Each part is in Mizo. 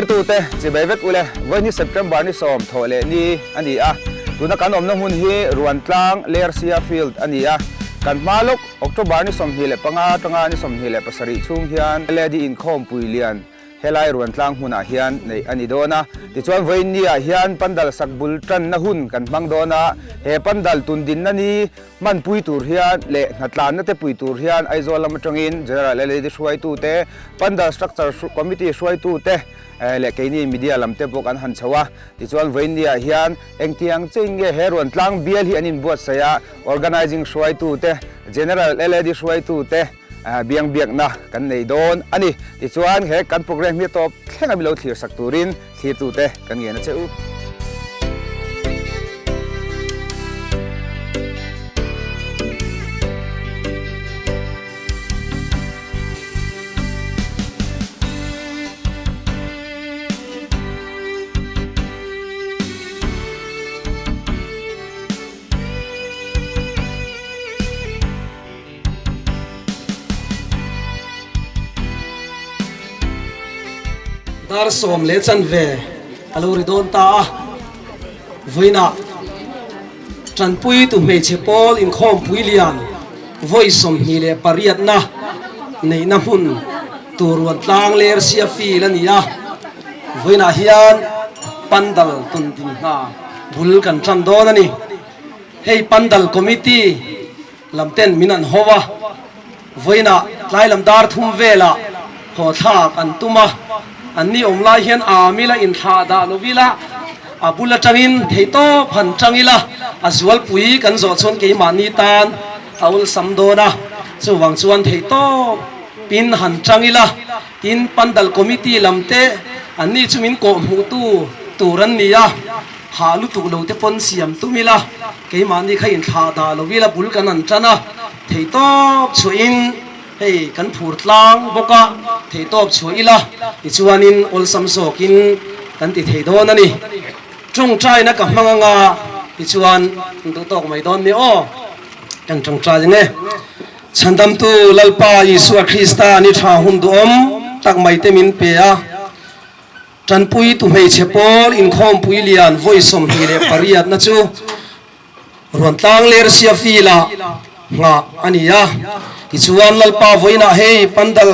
Thlirtute chibai vek ule, vawiin September ni 10 leh ni a ni a, tuna kan awmna hmun hi Ruantlang Lersia Field a ni a, kan hma lawk October ni 25 atanga ni 27 chhung hian LAD inkhawmpui lian Helai Ruantlang hmunah hian neih a ni dawn a, tichuan vawiin niah hian pandal sak bul tanna hun kan hmang dawn a, he pandal tundinna ni hmanpui tur hian leh hnatlanna te pui tur hian Aizawl lam atangin General LAD hruaitute, Pandal Structure Committee hruaitute leh keini media lam te pawh kan han chho a, tichuan vawiin niah hian engtiang chiin nge he Ruantlang bial hi an inbuatsaih a, Organising hruaitute, General LAD hruaitute, Biang biakna kan nei dawn a ni. Tichuan he kan programme hi a tawp thleng a milo thlir sak turin thlirtute kan ngen a che u. Dar sawm leh chanve a lo ri dawn ta a, vawiinah Tanpuitu hmeichhe pawl inkhawmpui lian vawi 28na neihna hmun tur ruan tlang ler sia fil a ni a, vawiinah hian pandal tun din hna bul kan tan dawn a ni. Hei pandal committee Lam ten min an ho a, vawiinah tlai lam dar thum velah haw thlak an tum a, an ni awm lai hian a mila inthlah dah lo ila, a bul atangin theihtawp han tang ila, a zualpui kan zawh chuan keimahni tan a awlsam dawn a, chuvang chuan theihtawp pin han tang ila, tin Pandal Committee lam te an ni chu min kawhhmuhtu tur an ni a. Hah lutuk lo te pawn siam tum ila, keimahni kha inthlah dah lo ila bul kan an tan a, theihtawp chhuahin hei kan phur tlang bawk a, theihtawp chhuah ila tichuanin awlsam zawkin kan ti thei dawn a ni. Tawngtaina ka hmang anga tichuan kan duh tawk mai dawn ni aw, kan tawngtai ang e. Chhandamtu Lalpa Isua Krista ni tha hun duhawm tak mai te min pe a. Tanpuitu hmeichhe pawl inkhawmpui lian vawi 28 na chu Ruantlang Lersia Field-ah nghah a ni a. Tichuan Lalpa vawiinah hei pandal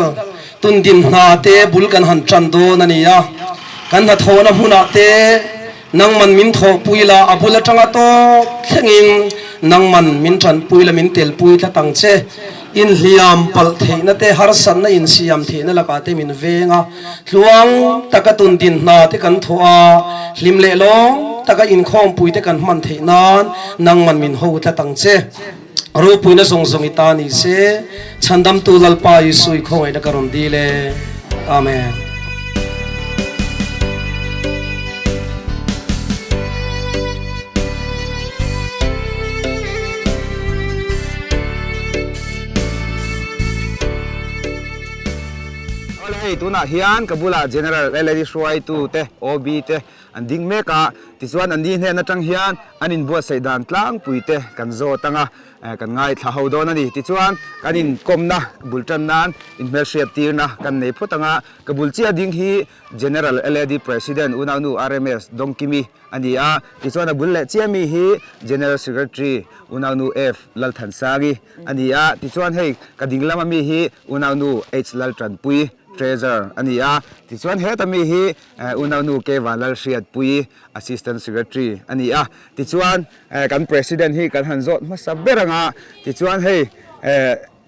tundin hna te bul kan han tan dawn a ni a. Kan hnathawhna hmunah te nangman min thawhpui la, a bul atanga tawp thlengin nangman min tanpui la, min telpui tlat ang che. Inhliam palh theihna te, harsatna insiam theihna lakah te min veng a, tluang taka tun din hna te kan thawh a, hlim leh lawm taka inkhawmpui te kan hman theih nan nangman min ho tlat ang che. Ropuina zawng zawng i ta ni se, Chhandamtu Lalpa Isui khawngaihna ka rawn dil e. Amen. Awle hei tunah hian ka bulah General LAD hruaitu te OB te an ding mek a, tichuan an ni hnen atang hian an inbuatsaih dan tlangpui te kan zawt ang a, kan ngaithla ho dawn a ni. Tichuan kan inkawmna bul tan nan inhmelhriat tirna kan nei phawt ang a, ka bul chiah ding hi General LAD President unaunu RMS Dawngkimi a ni a, tichuan a bul leh chiah mi hi General Secretary unaunu F Lalthansangi a ni a, tichuan hei ka ding lama mi hi unaunu H Laltanpui Treasurer a ni a, tichuan heta mi hi unaunu K Vanlalhriatpui Assistant Secretary a ni a, tichuan kan President hi kan han zawt hmasa ber ang a, tichuan hei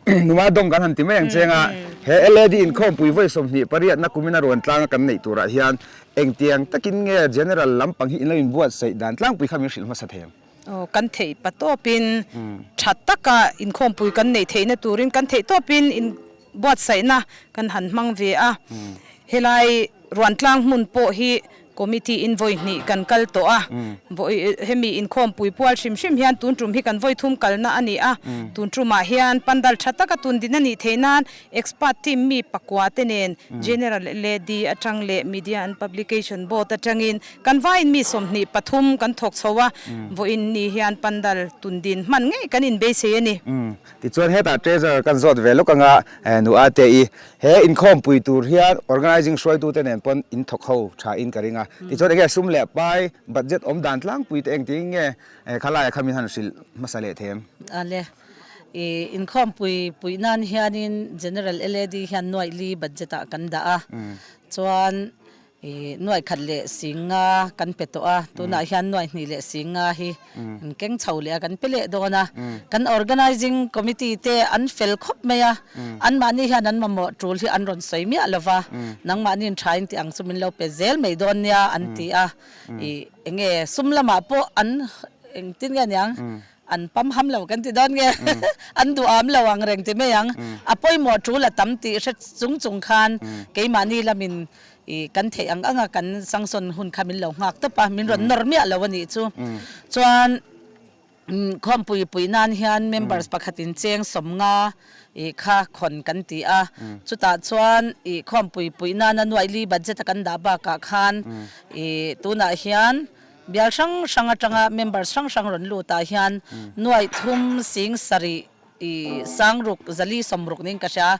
Numa dawng kan han ti mai ang cheng a, he LAD inkhawmpui vawi 28 na kumin a rawn tlang a kan neih turah hian engtiang takin nge General lampang hi in lo inbuatsaih dan tlangpui kha min hrilh hmasa thei ang? Aw, kan theih pa tawpin tha taka inkhawmpui kan neih theihna turin kan theih tawpin inbuatsaihna kan han hmang ve a. Helai ruantlang hmun pawh hi. Committee in vawi hnih kan kal tawh a, vawi hemi inkhawmpui pual hrim hrim hian tun tum hi kan vawi thum kalna a ni a, tun tumah hian pandal tha taka tun din a nih theih nan expert team mi pakua te nen General LAD atang leh Media and Publication Board atangin kan vaiin mi 23 kan thawk chho a, vawiin ni hian pandal tun din hman ngei kan inbeisei a ni. Tichuan hetah Treasurer kan zawt ve lawk anga nu ate i he inkhawmpui tur hian organising hruaitute nen pawn in thawk ho tha in ka ring a. Tichuan enge sum leh pai budget awm dan tlangpui te engtin nge khalai kha min han hrilh hmasa leh them. Ale, i inkhawmpui puih nan hianin General LAD hian nuaih li budget ah kan dah a, chuan I nuaih khat leh sing nga kan pe tawh a, tunah hian nuaih hnih leh sing nga hi an keng chho leh a, kan pe leh dawn a. Kan Organising Committee te an fel khawp mai a, anmahni hian an mamawh tul hi an rawn sawi miah lo va, nangmahniin tha in tih ang chu min lo pe zel mai dawn nia an ti a. I enge sum lamah pawh an engtin nge niang An pam ham lo kan ti dawn nge? An duh am lo ang reng ti mai ang. A pawimawh tul a tam tih hre chung chung khan keimahni lamin i kan theih ang anga kan sanction hun kha min lo nghak tawp a, min rawn nawr miah lo a nih chu. Chuan khawmpui pui nan hian members pakhatin cheng sawmnga i kha khawn kan ti a, chutah chuan i khawmpui pui nana nuaili budget a kan dah bakah khan i tunah hian Bial hrang hrang atanga members hrang hrang rawn lut ah hian nuaih thum sing sarih i sangruk zali sawmruk niin ka hria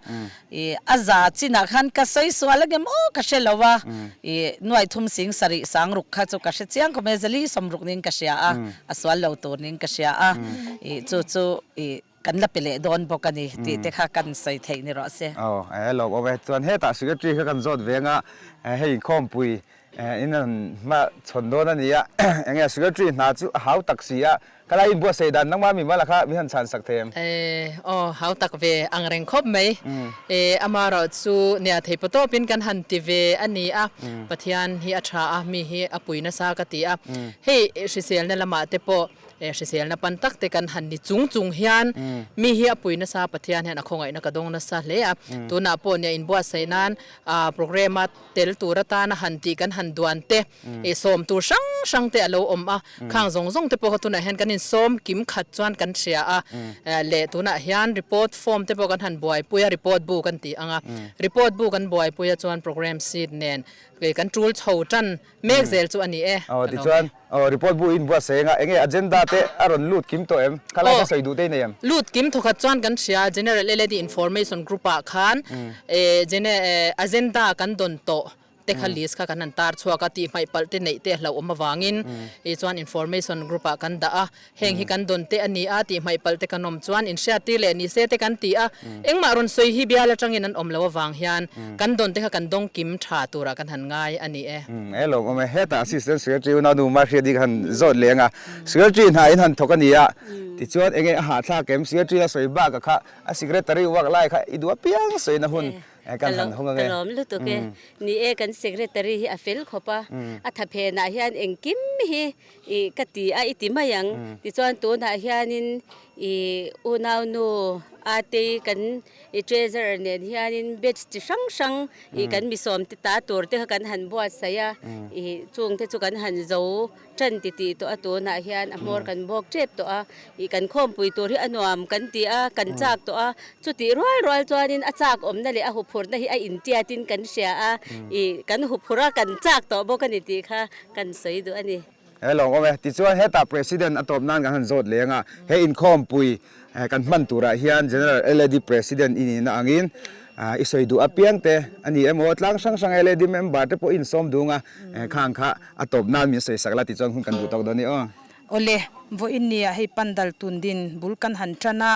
i a za chinah khan ka sawi sual angem aw ka hre lo a i nuaih thum sing sarih sangruk kha chu ka hre chiang khawp mai a zali sawmruk niin ka hria a a sual lo tur niin ka hria a i chu chu i kan la pe leh dawn bawk a ni tih te kha kan sawi theih ni rawh se. Aw e lawm awm e. Chuan hetah secretary kha kan zawt ve anga hei inkhawmpui in an hma chhawn dawn a ni a, enge secretary hna chu a hau tak si a, khalai inbuatsaih dan nangmah mi mala kha min han chhan sak thei em? E aw hau tak ve ang reng khawp mai. E amarawh chu nia thei paw tawpin kan han ti ve a ni a, Pathian hi a tha a, mi hi a pui nasa ka ti a, hei hriselna lamah te pawh Hriselna pan tak te kan han ni chung chung hian mi hi a pui nasa Pathian hian a khawngaihna ka dawng nasa hle a. Tunah pawh nia inbuatsaih nan program a tel tur atana han tih kan han duan te sawm tur hrang hrang te a lo awm a. Khang zawng zawng te pawh kha tunah hian kan insawm kim khat chuan kan hria a. Leh tunah hian report form te pawh kan han buaipui a, report bu kan tih ang a. Report bu kan buaipui a chuan program sheet nen kan tul chho tan Mek zel chu a ni e. Aw tichuan aw report bu in buatsaih anga enge agenda te a rawn lut kim tawh em? Khalai ka sawi duh te i nei em? Lut kim thawkhat chuan kan hria General LAD Information Group ah khan agenda kan dawn tawh te kha list kha kan han tar chhuak a tih hmaih palh te neih te a hlauhawm avangin chuan Information Group ah kan dah a. Heng hi kan dawn te a ni a tih hmaih palh te kan awm chuan inhriattir leh ni se te kan ti a, engmah rawn sawi hi bial atangin an awm loh avang hian kan dawn te kha kan dawng kim tha turah kan han ngai a ni e. E lawm awm e, hetah Assistant Secretary unau nu Mahriati ka han zawt leh ang a, Secretary hna in han thawk a ni a, tichuan enge a hahthlak em, Secretary a sawi bakah kha a Secretary work lai kha i duh apiang sawina hun kan han hawng ang e. Ka lawm lutuk e, ni e kan Secretary hi a fel khawp a, a thaphenah hian engkim hi I ka ti a, i ti mai ang. Tichuan tunah hianin i unaunu Atei kan i treasurer nen hianin batch chi hrang hrang i kan misawm te ta tur te kha kan han buatsaih a, i chung te chu kan han zo tan ti tih tawh a, tunah hian a hmawr kan bawk tep tawh a, i kan khawmpui tur hi a nuam kan ti a, kan chak tawh a, chutih rual rual chuanin a chak awmna leh a huphurhna hi a intiatin kan hria a, i kan huphurh a, kan chak tawh bawk a ni tih kha Kan sawi duh a ni. He lawng awm e. Tichuan hetah President a tawp nan kan han zawt leng a, he inkhawmpui kan hman turah hian General LAD President i nihna angin i sawi duh apiang te a ni emaw tlang hrang hrang LAD member te pawh i insawm dung a, khang kha a tawp nan min sawi sak la tichuan hun kan duh tawk dawn i aw. Awle, vawiin nia hei pandal tundin bul kan han tan a,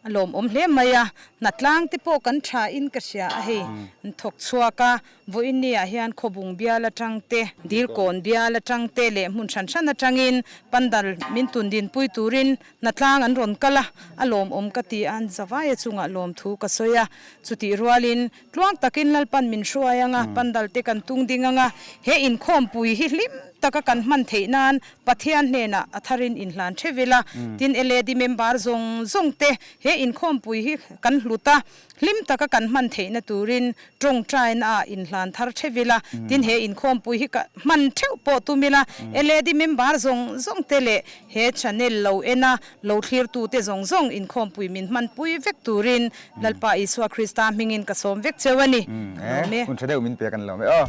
A lawmawm hle mai a, hnatlang te pawh kan tha in ka hria a hei, an thawk chhuak a, vawiin ni ah hian Khawbung bial atang te, Dilkawn bial atang te leh hmun hran hran atangin pandal min tun dinpui turin hnatlang an rawn kal a, a lawmawm ka ti a, an zavaia chungah lawmthu ka sawi a, chutih rualin tluang takin Lalpan min hruai ang a, pandal te kan tung ding ang a, he inkhawmpui hi hlim. taka kan hman theih nan Pathian hnenah a tharin inhlan theuh ila. Tin, LAD member zawng zawng te he inkhawmpui hi kan hlut a, hlim taka kan hman theihna turin tawngtaina ah inhlan thar theuh ila. Tin, he inkhawmpui hi ka hman theuh pawh tum ila. LAD member zawng zawng te leh he channel lo ena lo thlirtute zawng zawng inkhawmpui min hmanpui vek turin Lalpa Isua Krista hmingin ka sawm vek cheu a ni. Ka lawm e. Hun tha deuh min pek an lawm e aw.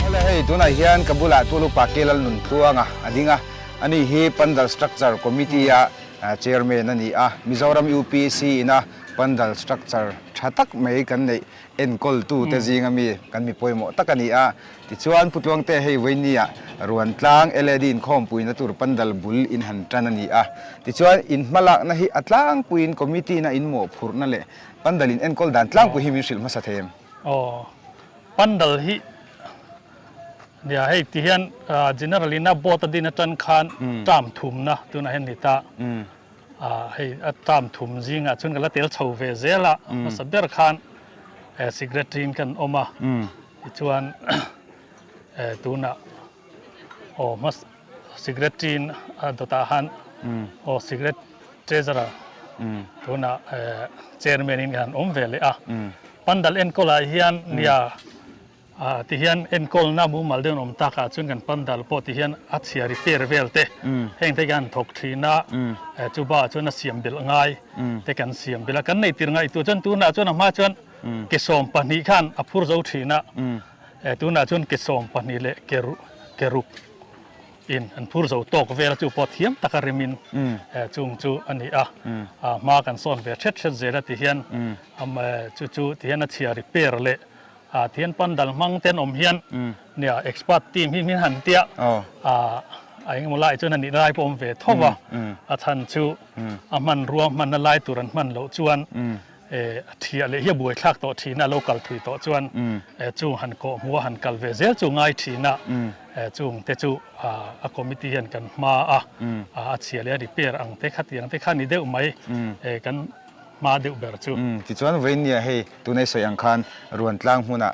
Awle hei tunah hian ka bulah Tulupa Kelal Nuntluanga a ding a, ani hi Pandal Structure Committee a Chairman a ni a, Mizoram UPC ina Pandal Structure tha tak mai kan neih enkawltute zinga mi kan mi pawimawh tak a ni a. Tichuan Pu Tluangte hei Vawini-ah Ruantlang LAD inkhawmpuina tur pandal bul in han tan a ni a. Tichuan in hmalakna hi a tlangpuiin committee-na in mawhphurhna leh pandal in enkawl dan tlangpui hi min hrilh hmasa thei em? Aw, pandal hi nia hei ti hian general ina board a din atan khan term thumna tunah hian ni ta. Hei a term thum zingah chuan ka la tel chho ve zel a, hmasa ber khan secretary in kan awm a. Tichuan tunah aw hmas secretary in a dawtah khan aw secret treasurer tunah chairman in kan awm ve leh a. Pandal enkawl ah hian nia ti hian enkawlna mumal deuh an awm takah chuan kan pandal pawh ti hian a chhia repair vel te heng te hian an thawk thin a, chubakah chuan a siam belh ngai te kan siam belh a. Kan nei tir ngaihtuah chuan tunah chuan a hma chuan Ke 12 khan a phur zo thin a, tunah chuan ke 12 leh ke ke ruk in an phur zo tawk vel a, chu pawh thiam taka remin chung chu a ni a, hma kan sawn ve hret hret zel a ti hian chu chu ti hian a chhia repair leh ti hian pandal hmang te an awm hian nia expert team hi min han tia a engemaw lai chuan a nih lai pawh a awm ve tho va, a chhan chu a hmanrua hmanna lai tur an hman loh chuan A thiah leh hi a buaithlak tawh thin a, lo kal thui tawh chuan chung han kawh hmuh a han kal ve zel chu ngai thin a, chung te chu a committee hian kan hma a, a chhia leh a repair ang te khatiang te kha ni deuh mai kan hma deuh ber chu. Tichuan Vainia hei tuna i sawi ang khan Ruantlang hmunah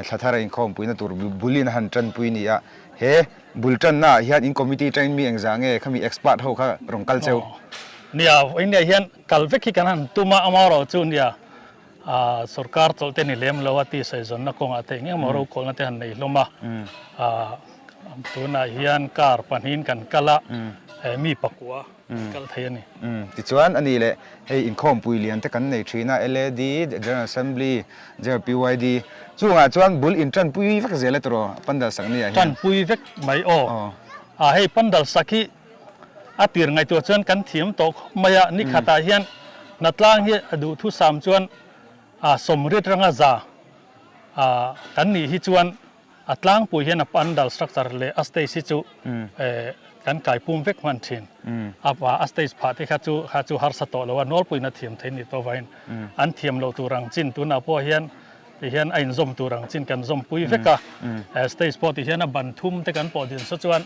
thla thar a inkhawmpuina tur bulin a han tanpui ni a, he bul tanna ah hian in committee atangin mi engzah nge khami expert ho kha rawn kal cheu? Nia, Vainia hian Kal vek hi kan han tum a, amaherawh chu nia sorkar chawlh te ni lem lo a tih sawizawnna kawngah te eng emaw rokawlna te han nei hlawm a, tunah hian car pahnihin kan kal a, mi pakua kan kal thei a ni. Tichuan a ni leh hei inkhawmpui lian te kan nei thin a, LAD, General Assembly, General PYD chungah chuan bul intanpui vek zel a tiraw Pandal sak ni ah hian? Tanpui vek mai aw. Hei Pandal sak hi A tir ngaihtuah chuan kan thiam tawh khawp mai a, ni khatah hian hnatlang hi a duhthusam chuan sawmriat ranga za kan nih hi chuan a tlangpui hian a pandal structure leh a stage hi chu kan kai pum vek hman thin. A a stage phah te kha chu kha chu harsa tawh lo a, nawlpuiin a thiam thei ni tawh avangin an thiam loh tur ang chin tunah pawh hian ti hian a inzawm tur ang chin kan zawmpui vek a. Stage pawh ti hian a ban thum te kan pawh din saw chuan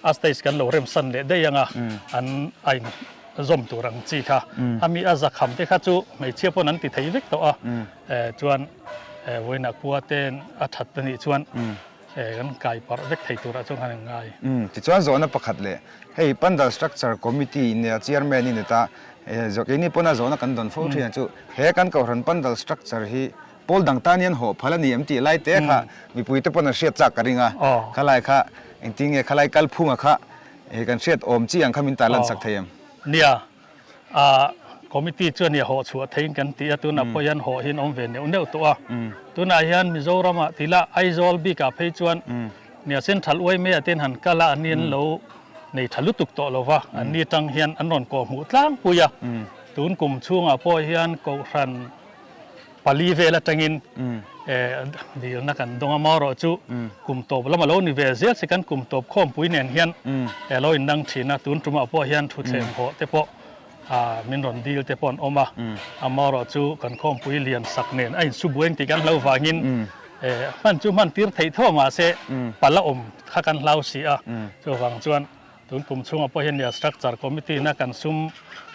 a stage kan lo remsan leh daih ang a, an a in zawm tur ang chi kha. Ami a zakham te kha chu hmeichhia pawn an ti thei vek tawh a, chuan vawiinah khua ten a that a nih chuan kan kai parh vek thei turah chuan khan an ngai. Tichuan zawhna pakhat leh hei Pandal Structure Committee nia Chairman i ni ta, keini pawna zawhna kan dawn fo thin chu he kan kohhran Pandal Structure hi pawl dang tan hian hawh phal a ni em tih lai te kha mipui te pawn an hriat chak ka ring a, khalai kha engtin nge khalai kalphunga kha kan hriat awm chi ang kha min tarlan sak thei em? Nia, A committee chuan i hawh chhuah theiin kan ti a, tunah pawh hian hawh hi an awm ve neuh neuh tawh a. Tunah hian Mizoramah ti la Aizawl bikah phei chuan nia Central Uaimea te han kal a, anni an lo nei tha lutuk tawh lo va, anni atang hian an rawn kawhhmuh tlangpui a. Tun kum chhungah pawh hian Kohhran pali vel atangin dilna kan dawng a, marawh chu kum tawp lam a lo ni ve zel si kan kum tawp khawmpui nen hian lo innang thin a, tun tumah pawh hian thutthleng hawh te pawh min rawn dil te pawh an awm a, amarawh chu kan khawmpui lian sak nen a insu buai tih kan hlo vangin hman chu hman tir theih tho a mahse pala awm kha kan hlau si a, chuvang chuan Tun kum chhungah pawh hian nia structure committee na kan sum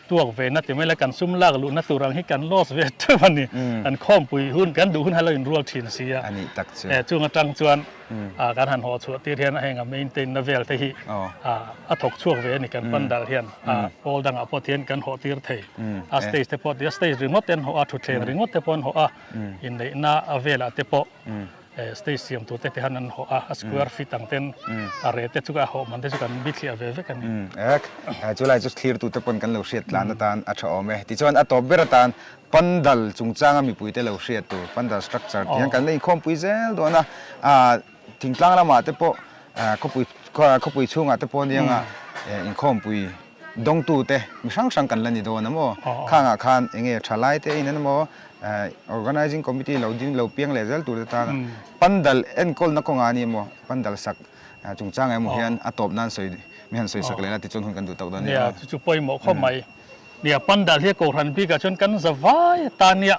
tuak ve na ti mai la kan sum lak luh na tur ang hi kan loss ve teuh a ni. Kan khawmpui hun kan duh hun ha lo inrual thin si a. A nih tak chu. Chung atang chuan kan han haw chhuah tir hian heng a maintain na vel te hi a thawk chhuak ve a ni kan pandal hian pawl dangah pawh tihian kan haw tir thei. A stage te pawh tia stage ringawt te an haw a thutthleng ringawt te pawh an haw a inneihna a velah te pawh Stage siam tur te te han an hawh a, a square feet ang ten a rate te chu a hawh man te chu kan bithliah ve vek a ni. Ek, chulai chu thlir tu te pawn kan lo hriat tlan atan a tha awm e. Tichuan a tawp ber atan pandal chungchanga mipui te lo hriat tur, pandal structure tih hian kan la inkhawmpui zel dawn a. Thingtlang lamah te pawh khawpui khawpui chhungah te pawh anianga inkhawmpui dawngtu te mi hrang hrang kan la ni dawn a maw? Khangah khan eng nge thalai te in an emaw Organizing Committee lo ding lo piang leh zel tur te tana pandal enkawlna kawngah a ni emaw pandal sak chungchangah emaw hian a tawp nan sawi mi han sawi sak leh la tichuan hun kan duh tawk dawn nia. Nia chu chu pawimawh khawp mai. Nia pandal hi Kohhran bikah chuan kan za vai ata nia.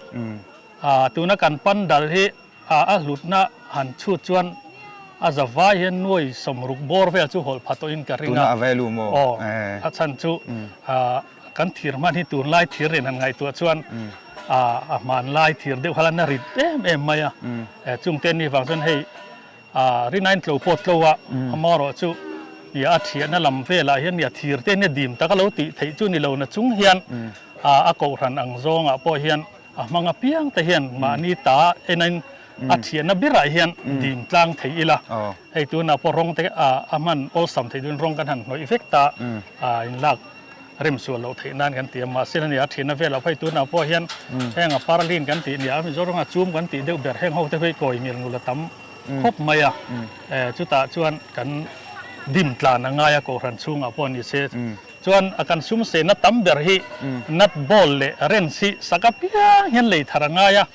Tuna kan pandal hi A hlutna han chhut chuan a za vai hian nuai sawmruk bawr vel chu hawlh pha tawhin ka ring a. Tuna a value maw? Aw, a chhan chu kan thir hman hi tunlai thir nen han ngaihtuah chuan a hmanlai thir deuh kha la na rit em em mai a. Chungte ni vang chuan hei Rinain tlo pawh tlo a, amaherawh chu nia a thiahna lam velah hian nia thir te nia dim taka lo tih theih chu ni lo na chung hian a kohhran ang zawngah pawh hian A hmang apiang te hian mahni ta enain a thiahna berah hian dim tlang thei ila. Hei tunah pawh rawng te a hman awlsam theih duhin rawng kan han hnawih vek ta a inlak rem sual loh theih nan kan ti a. Mahse a nia a thiahna velah phei tunah pawh hian heng a parlin kan tih nia Mizoram a chum kan tih deuh ber heng ho te phei kawi ngil ngul a tam khawp mai a. Chutah chuan kan dim tlan a ngai a Kohhran chhungah pawh ni se. Chuan a kan sum sehna tam ber hi nut ball leh wrench hi sak apiang hian lei thar a ngai a.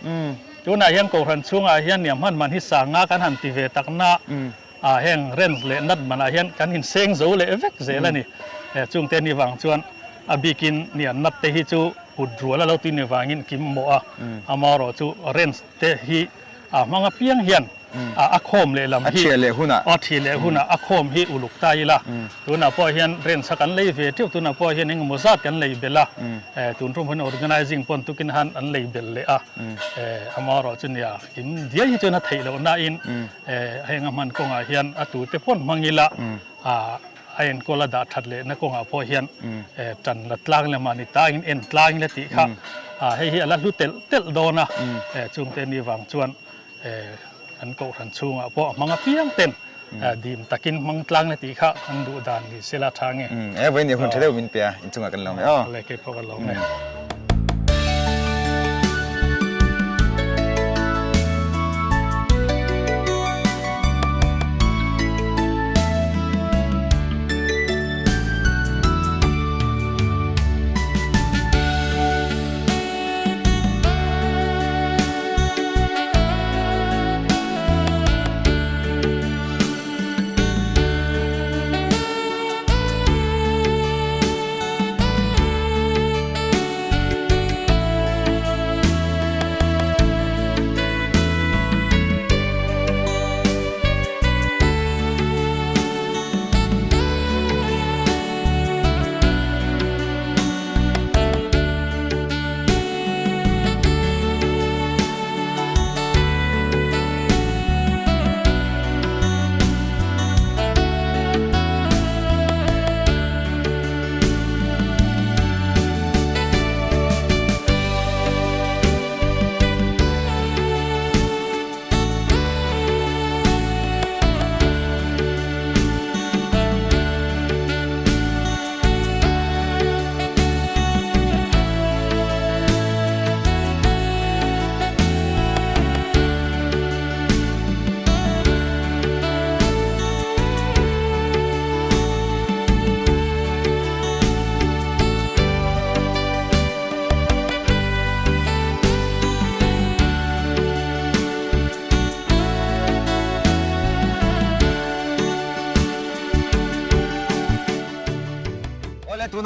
Tunah hian Kohhran chhungah hian nia hman man hi sanga kan han ti ve tak na ah heng wrench leh nut manah hian kan inseng zo leh vek zel a ni. Chungte ni vang chuan a bikin nia nut te hi chu kut rual a lo tui ni vangin kim mawh a, amaherawh chu wrench te hi a hmang apiang hian a khawm leh lam hi a thiah leh hunah a thiah leh hunah a khawm hi uluk ta ila tunah pawh hian rent kha kan lei ve teuh tunah pawh hian engemaw zat kan lei belh a tun tum hian organizing pawn tukin han an lei belh leh a amaherawh chu nia in diai hi chuan a theih loh nain heng a hman kawngah hian a tute pawn hmang ila a enkawl a dah that leh na kawngah pawh hian tan la tlang leh mahni tangin en tlang ila tih kha hei hi a la hlu telh telh dawn a chungte ni vang chuan Kan kohhran chhungah pawh a hmang apiang ten dim takin hmang tlang le tih kha an duh dan ni sela tha nge. E vawiin hun tha deuh min pe a, inchungah kan lawm e aw. Awle keipawh kan lawm e.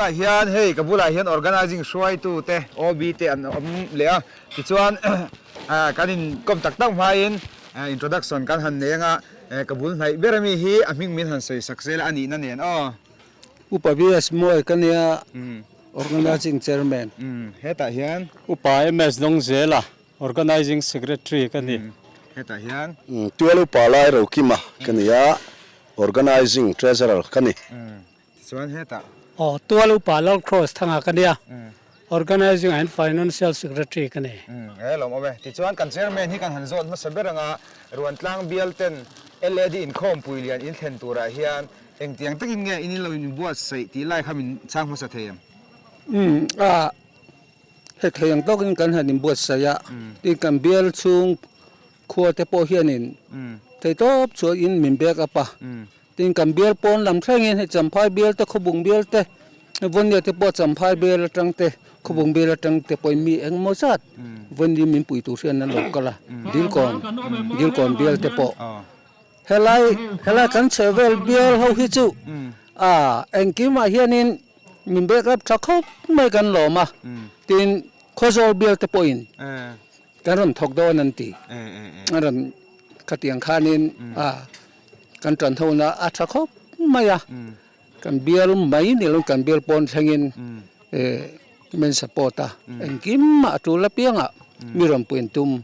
Tunah hian hei ka bulah hian organizing hruaitu te OB te an awm leh a, tichuan kan inkawm tak tak hmain introduction kan han nei anga ka bul hnaih ber ami hi a hming min han sawi sak zel a nihna nen aw. Upa BS Muai ka nia Organizing Chairman. Hetah hian. Upa MS Dawngzela Organizing Secretary ka ni. Hetah hian. Tual Upa Lai Rokima ka ni a, Organizing Treasurer ka ni. Tichuan hetah. Aw, Tual Upa Lal Cross Thanga ka nia, Organizing and Financial Secretary ka ni. E lawm awm e. Tichuan kan Chairman hi kan han zawt hmasa ber anga Ruantlang bial ten LAD inkhawmpui lian in thlen turah hian engtiang takin nge in inlo inbuatsaih tih lai kha min chhang hmasa thei em? Umm a, hei thei ang tawkin kan han inbuatsaih a, tin kan bial chhung khua te pawh hianin theitawp chuain min back up a, Tin, kan bial pawn lam thlengin hei Champhai bial te, Khawbung bial te, Vawnia te pawh Champhai bial atang te, Khawbung bial atang te pawhin mi engemaw zat Vawni min pui tur hian an lo kal a, Dilkawn, Dilkawn bial te pawh. Helai, helai kan chhehvel bial ho hi chu a engkimah hianin min back up tha khawp mai kan lawm a, tin, Khawzawl bial te pawhin kan rawn thawk dawn an ti, an rawn khatiang khanin a. Kan tan hona a tha khawp mai a, kan bial mai ni lo kan bial pawn thlengin min support a, engkim a tul apiangah mi rawn puin tum.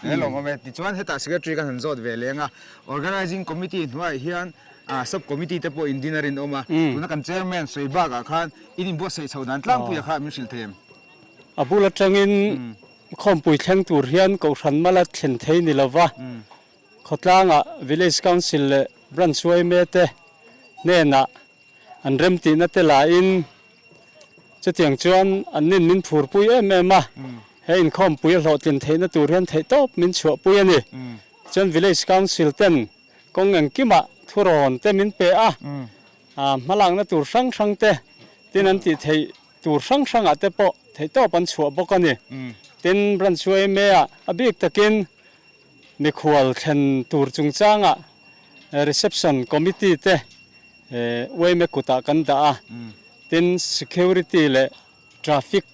He lawm awm e. Tichuan hetah Secretary kan han zawt ve leng a, Organizing Committee hnuaiah hian Sub Committee te pawh in dinner in awm a, tuna kan Chairman sawi bakah khan in inbuatsaih chhoh dan tlangpuia kha min hrilh thei em? A bul atangin khawmpui thleng tur hian Kohhran mala thlen thei ni lova, Khawtlangah Village Council leh Branch yma te hnenah an remtihna te lahin chutiang chuan an nin min phurpui em em a, he inkhawmpui a hlawhtlin theihna tur hian theihtawp min chhuahpui a ni. Chuan Village Council ten kawng engkimah thurawn te min pe a, hmalakna tur hrang hrang te tin an tih theih tur hrang hrangah te pawh theihtawp an chhuah bawk a ni. Tin, Branch yma-ah a bik takin Mikhual thlen tur chungchangah Reception Committee te uaime kutah kan dah a, tin Security leh Traffic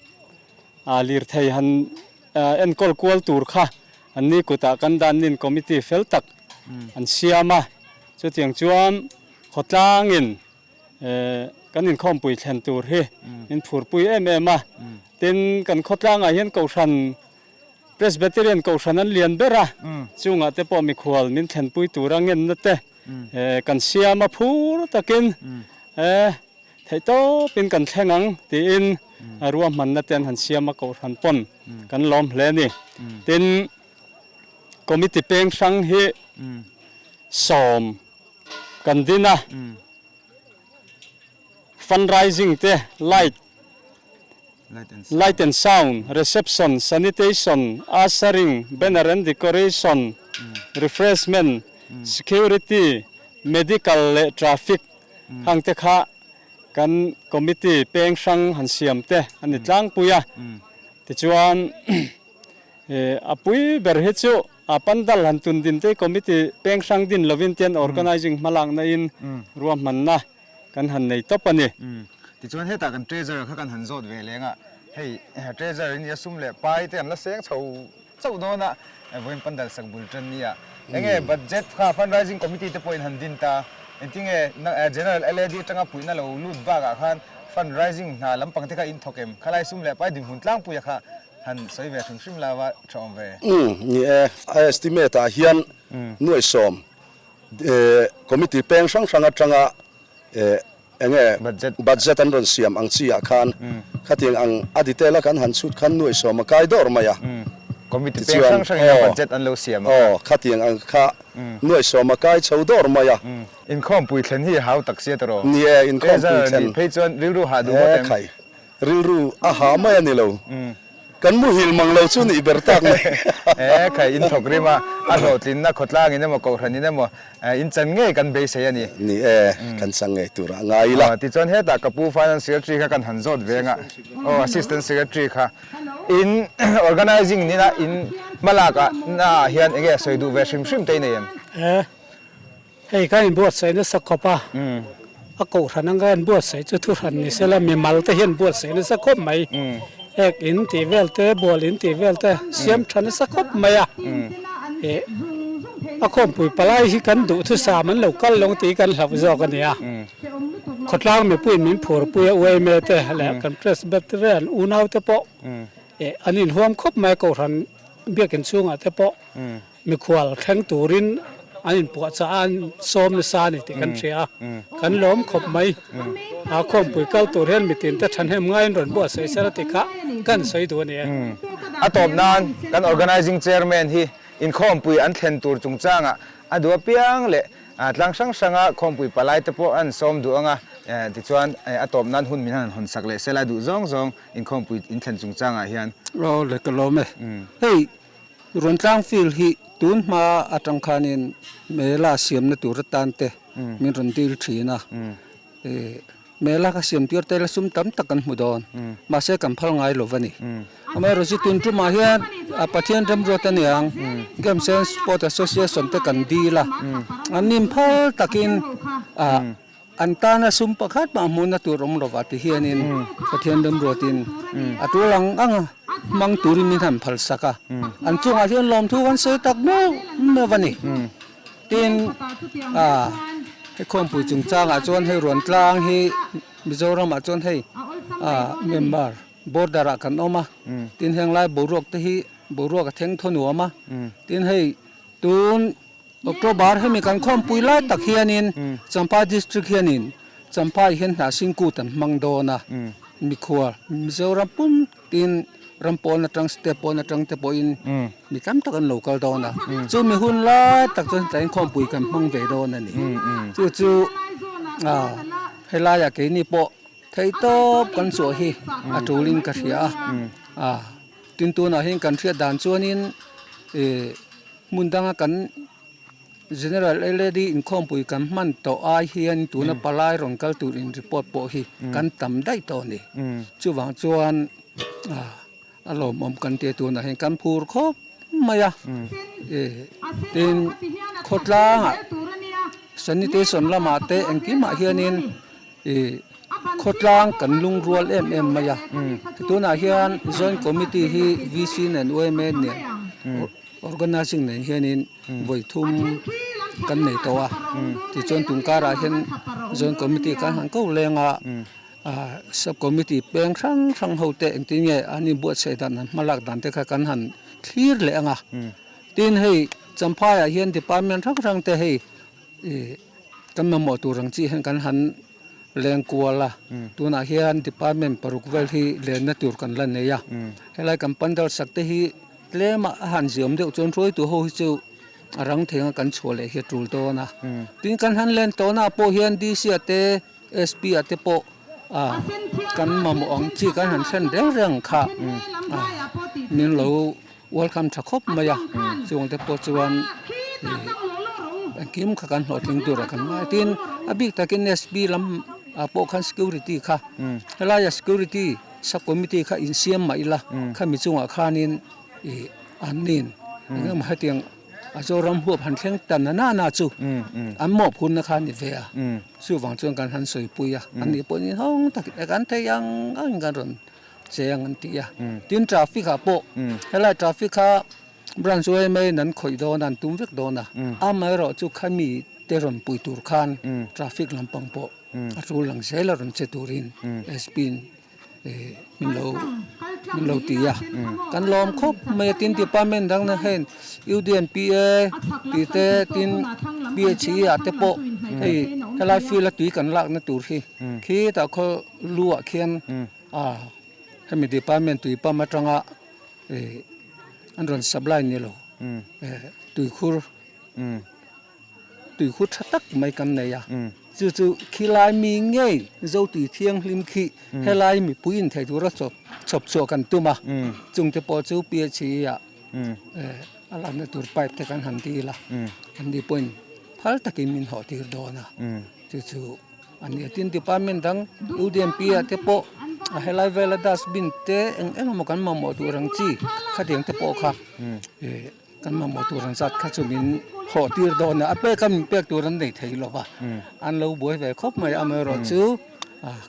lirthei han enkawl kual tur kha anni kutah kan dah nin Committee fel tak an siam a, chutiang chuan khawtlangin kan inkhawmpui thlen tur hi min phurpui em em a, tin kan khawtlangah hian Kohhran Presbyterian Kohhran an lian ber a, chungah te pawh mikhual min thlenpui tura ngenna te kan siam a phur takin theihtawpin kan thleng ang tiin ruahmanna te an han siam a Kohhran pawn kan lawm hle a ni. Tin, Committee peng hrang hi sawm kan din a, Fundraising te, light, light and sound, reception, sanitation, ushering, banner and decoration, refreshment, security, medical leh traffic hang te kha kan committee peng hrang han siam te a ni tlangpui a. Tichuan a pui ber hi chu a pandal han tun din te committee peng hrang din lovin tian organizing hmalakna in ruahmanna Kan han nei tawp a ni. Tichuan hetah kan treasurer kha kan han zawt ve leng a, hei treasurer in nia sum leh pai te an la seng chho chauh dawn a, vawiin pandal sak bul tan nia. Enge budget kha fundraising committee te pawhin han din ta, engtinge general LAD atanga puihna lo lut bakah khan fundraising hna lampang te kha in thawk em? Khalai sum leh pai dinhmun tlangpuia kha han sawi ve hrim hrim lava tha awm ve. Ni e, a estimate ah hian nuaihsawm Committee peng hrang hrang atanga enge budget an rawn siam ang chi ah khan khatiang ang a detail a kan han chhut khan nuaih sawm a kai dawr mai a. Committee peng hrang hrang in a budget an lo siam a. Aw khatiang ang kha nuaih sawm a kai chho dawr mai a. Inkhawmpui thlen hi hau tak sia tawh. Ni e inkhawmpui thlen. Phei chuan rilru hah duh ngawt em? Khai Rilru a ha mai a ni lo. Kan muhil mang lo chu nih ber tak mai. E khai, in thawk rim a, a hlawhtlinna khawtlang in emaw kohhran in emaw in chan ngei kan beisei a ni. Ni e, kan chang ngei turah ngai ila. Tichuan hetah ka pu Finance Secretary kha kan han zawt ve anga, aw Assistant Secretary kha in organizing nina in hmalak ah na ah hian enge sawi duh ve hrim hrim te i nei em? E, hei kan inbuatsaih nasa khawp a. A kohhran anga an buatsaih chu thuhran ni sela mimal te hian buatsaih nasa khawp mai. Ek in tih vel te, bual in tih vel te siam tha nasa khawp mai a. Ih a khawmpui palai hi kan duh thusam an lo kal lawng tih kan hlauh zawk a ni a. Khawtlang mipuiin min phurpui a UMA te leh kan Presbyterian unau te pawh ih an inhuam khawp mai a kohhran biakin chhungah te pawh. Mikhual thleng turin an inpuahchah a, an sawm nasa a ni tih kan hria a, kan lawm khawp mai. A khawmpui kal tur hian mitinte thahnem ngaiin rawn buatsaih sela tih kha kan sawi duh a ni e. A tawp nan kan Organising Chairman hi inkhawmpui an thlen tur chungchangah a duh apiang leh tlang hrang hranga khawmpui palai te pawh an sawm duh anga, tichuan a tawp nan hun min han hawn sak leh sela duh zawng zawng inkhawmpui inthlen chungchangah hian. Aw le ka lawm e. Hei Ruantlang field hi tun hma atang khanin mela siamna tur atan te min rawn dil thin a, mela ka siam tir te la sum tam tak kan hmu dawn, mahse kan phal ngai lo va ni. Amaherawhchu chu tun tumah hian Pathian remruat a niang Games and Sport Association te kan dil a, an inphal takin An tana sum pakhat mah hmuhna tur awm lova ti hianin Pathian remruatin a tul ang ang a hmang turin min han phalsak a, an chungah hian lawmthu kan sawi tak meuh meuh a ni. Tin, hei khawmpui chungchangah chuan hei Ruantlang hi Mizoramah chuan hei member border ah kan awm a, tin henglai boruak te hi boruak a thleng thaw nuam a, tin hei tun October hemi kan khawmpui lai tak hianin Champhai District hianin Champhai hian hna singkut an hmang dawn a, mikhual Mizoram pum tin ram pawn atang state pawn atang te pawhin mi tam tak an lo kal dawn a, chumi hun lai tak chuan tlai inkhawmpui kan hmang ve dawn a ni. Chu chu helaiah keini pawh theihtawp kan chhuah hi a tulin ka hria a, tin tunah hian kan hriat dan chuanin ih. Hmun danga kan General LAD inkhawmpui kan hman tawh ai hian tuna palai rawn kal tur in report pawh hi kan tam daih tawh a ni. Chuvang chuan a lawmawm kan tia tunah hian kan phur khawp mai a. Tin, khawtlangah sanitation lamah te engkimah hianin khawtlang kan lungrual em em mai a. Tunah hian Joint Committee hi VC nen yma nen Organising nen hianin vawi thum kan nei tawh a, tichuan tun karah hian Joint Committee kan han ko leng a, Sub Committee peng hrang hrang ho te engtin nge an inbuatsaih dan an hmalak dan te kha kan han thlir leh ang a. Tin hei Champhaiah hian Department hrang hrang te hei ih kan mamawh tur ang chi hian kan han leng kual a, tunah hian department paruk vel hi lenna tur kan la nei a, helai kan pandal sak te hi tlema a han ziawm deuh chuan hruaitu ho hi chu a rang thei anga kan chhuah leh hi a tul dawn a, tin kan han len tawhna ah pawh hian D C ah te S P ah te pawh ah kan mamawh ang chi kan han thlen reng reng kha ah min lo welcome tha khawp mai a, chung te pawh chuan ih engkim kha kan hlawhtling tur a kan ngai tin a bik takin S P lam ah pawh khan security kha helaia security sub committee kha insiam mah ila khami chungah khanin ih an nin engemaw hetiang a Zoram huap han thleng ta na na na chu an mawhphurna kha a ni ve a chuvang chuan kan han sawipui a an nih pawhin hawng takin kan thei ang angin kan rawn cheng an ti a tin traffic ah pawh helai traffic kha branch yma in an khawih dawn a an tum vek dawn a amaherawh chu khami te rawn pui tur khan traffic lampang pawh a tul lang zel a rawn che turin SP in min lo min lo ti a kan lawm khawp mai a tin department dang na heng UDNPA tih te tin PHE ah te pawh hei helai field a tui kan lakna tur hi khitah khaw lu ah khian A hemi department tui pump atanga ih an rawn supply ni lo eh tuikhur tuikhur tha tak mai kan nei a chu chu khilai mi ngei zo tui thianghlim khi helai mipui in thei tura chawp chhawp chhuah kan tum a chung te pawh chu PHE ah eh a lakna tur pipe te kan han dil a an ni pawhin phal takin min hawh tir dawn a chu chu. A ni a, tin department dang UDMP ah te pawh a helai vela dustbin te eng eng emaw kan mamawh tur ang chi khatiang te pawh kha ih. Kan mamawh tur an zat kha chu min hawh tir dawn a, a pek a min pek tur an nei thei lo va, an lo buai ve khawp mai. Amaherawhchu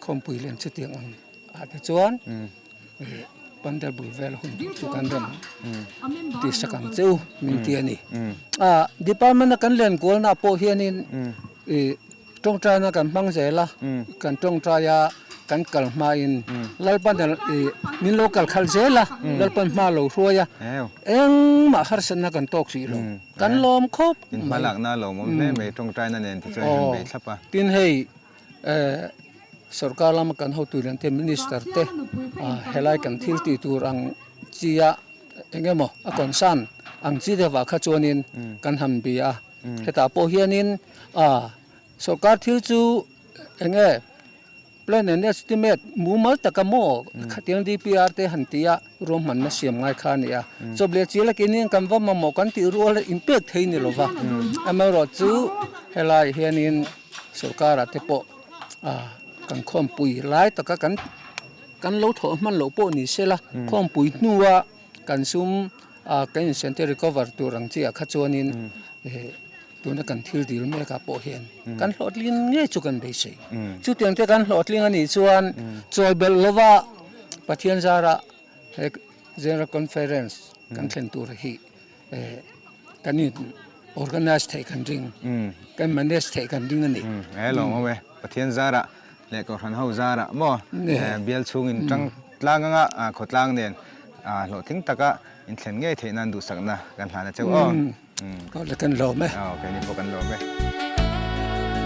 khawmpui lian chutiang ang ah te chuan Pandal bul vel hun tur chu kan rawn tihsak ang che u min ti a ni. Department a kan len kualna pawh hianin ih tawngtaina kan hmang zel a, kan tawngtai a kan kal hmain Lalpan ih min lo kal khalh zel a, Lalpan hma lo hruai a, engmah harsatna kan tawk hrih lo, kan lawm khawp mai. Inhmalakna a lawmawm hle mai tawngtaina nen tichuan han bei thlap a. Tin hei Sorkar lama kan hotu lian te minister te helai kan thil tih tur ang chi a eng emaw a concern ang chi deuhah kha chuanin kan han bia a, hetah pawh hianin sorkar thil chu eng nge plan and estimate mumal taka maw khatiang DPR te han tia ruahmanna siam ngai kha a ni a, chawp leh chial a keini kan va mamawh kan tih rual a inpek thei ni lova, amaherawhchu helai hianin. Sorkar ah te pawh kan khawmpui lai taka kan kan lo thawh hman loh pawh ni se la khawmpui hnua kan sum kan incentive recover tur ang chi ah kha chuanin tuna kan thil dil mek ah pawh hian kan hlawhtling ngei chu kan beisei. Chutiang te kan hlawhtling a nih chuan chawi belh lova Pathian zara he General Conference kan thlen tur hi Kan in organize theih kan ring, kan manage theih kan ring a ni. He lawm awm e, Pathian zarah leh Kohhran ho zarah maw bial chhung in tang tlang anga khawtlang nen hlawhtling taka in thlen ngei theih nan duhsakna kan hlan a cheu aw. Aw le kan lawm e. Aw keini pawh kan lawm e.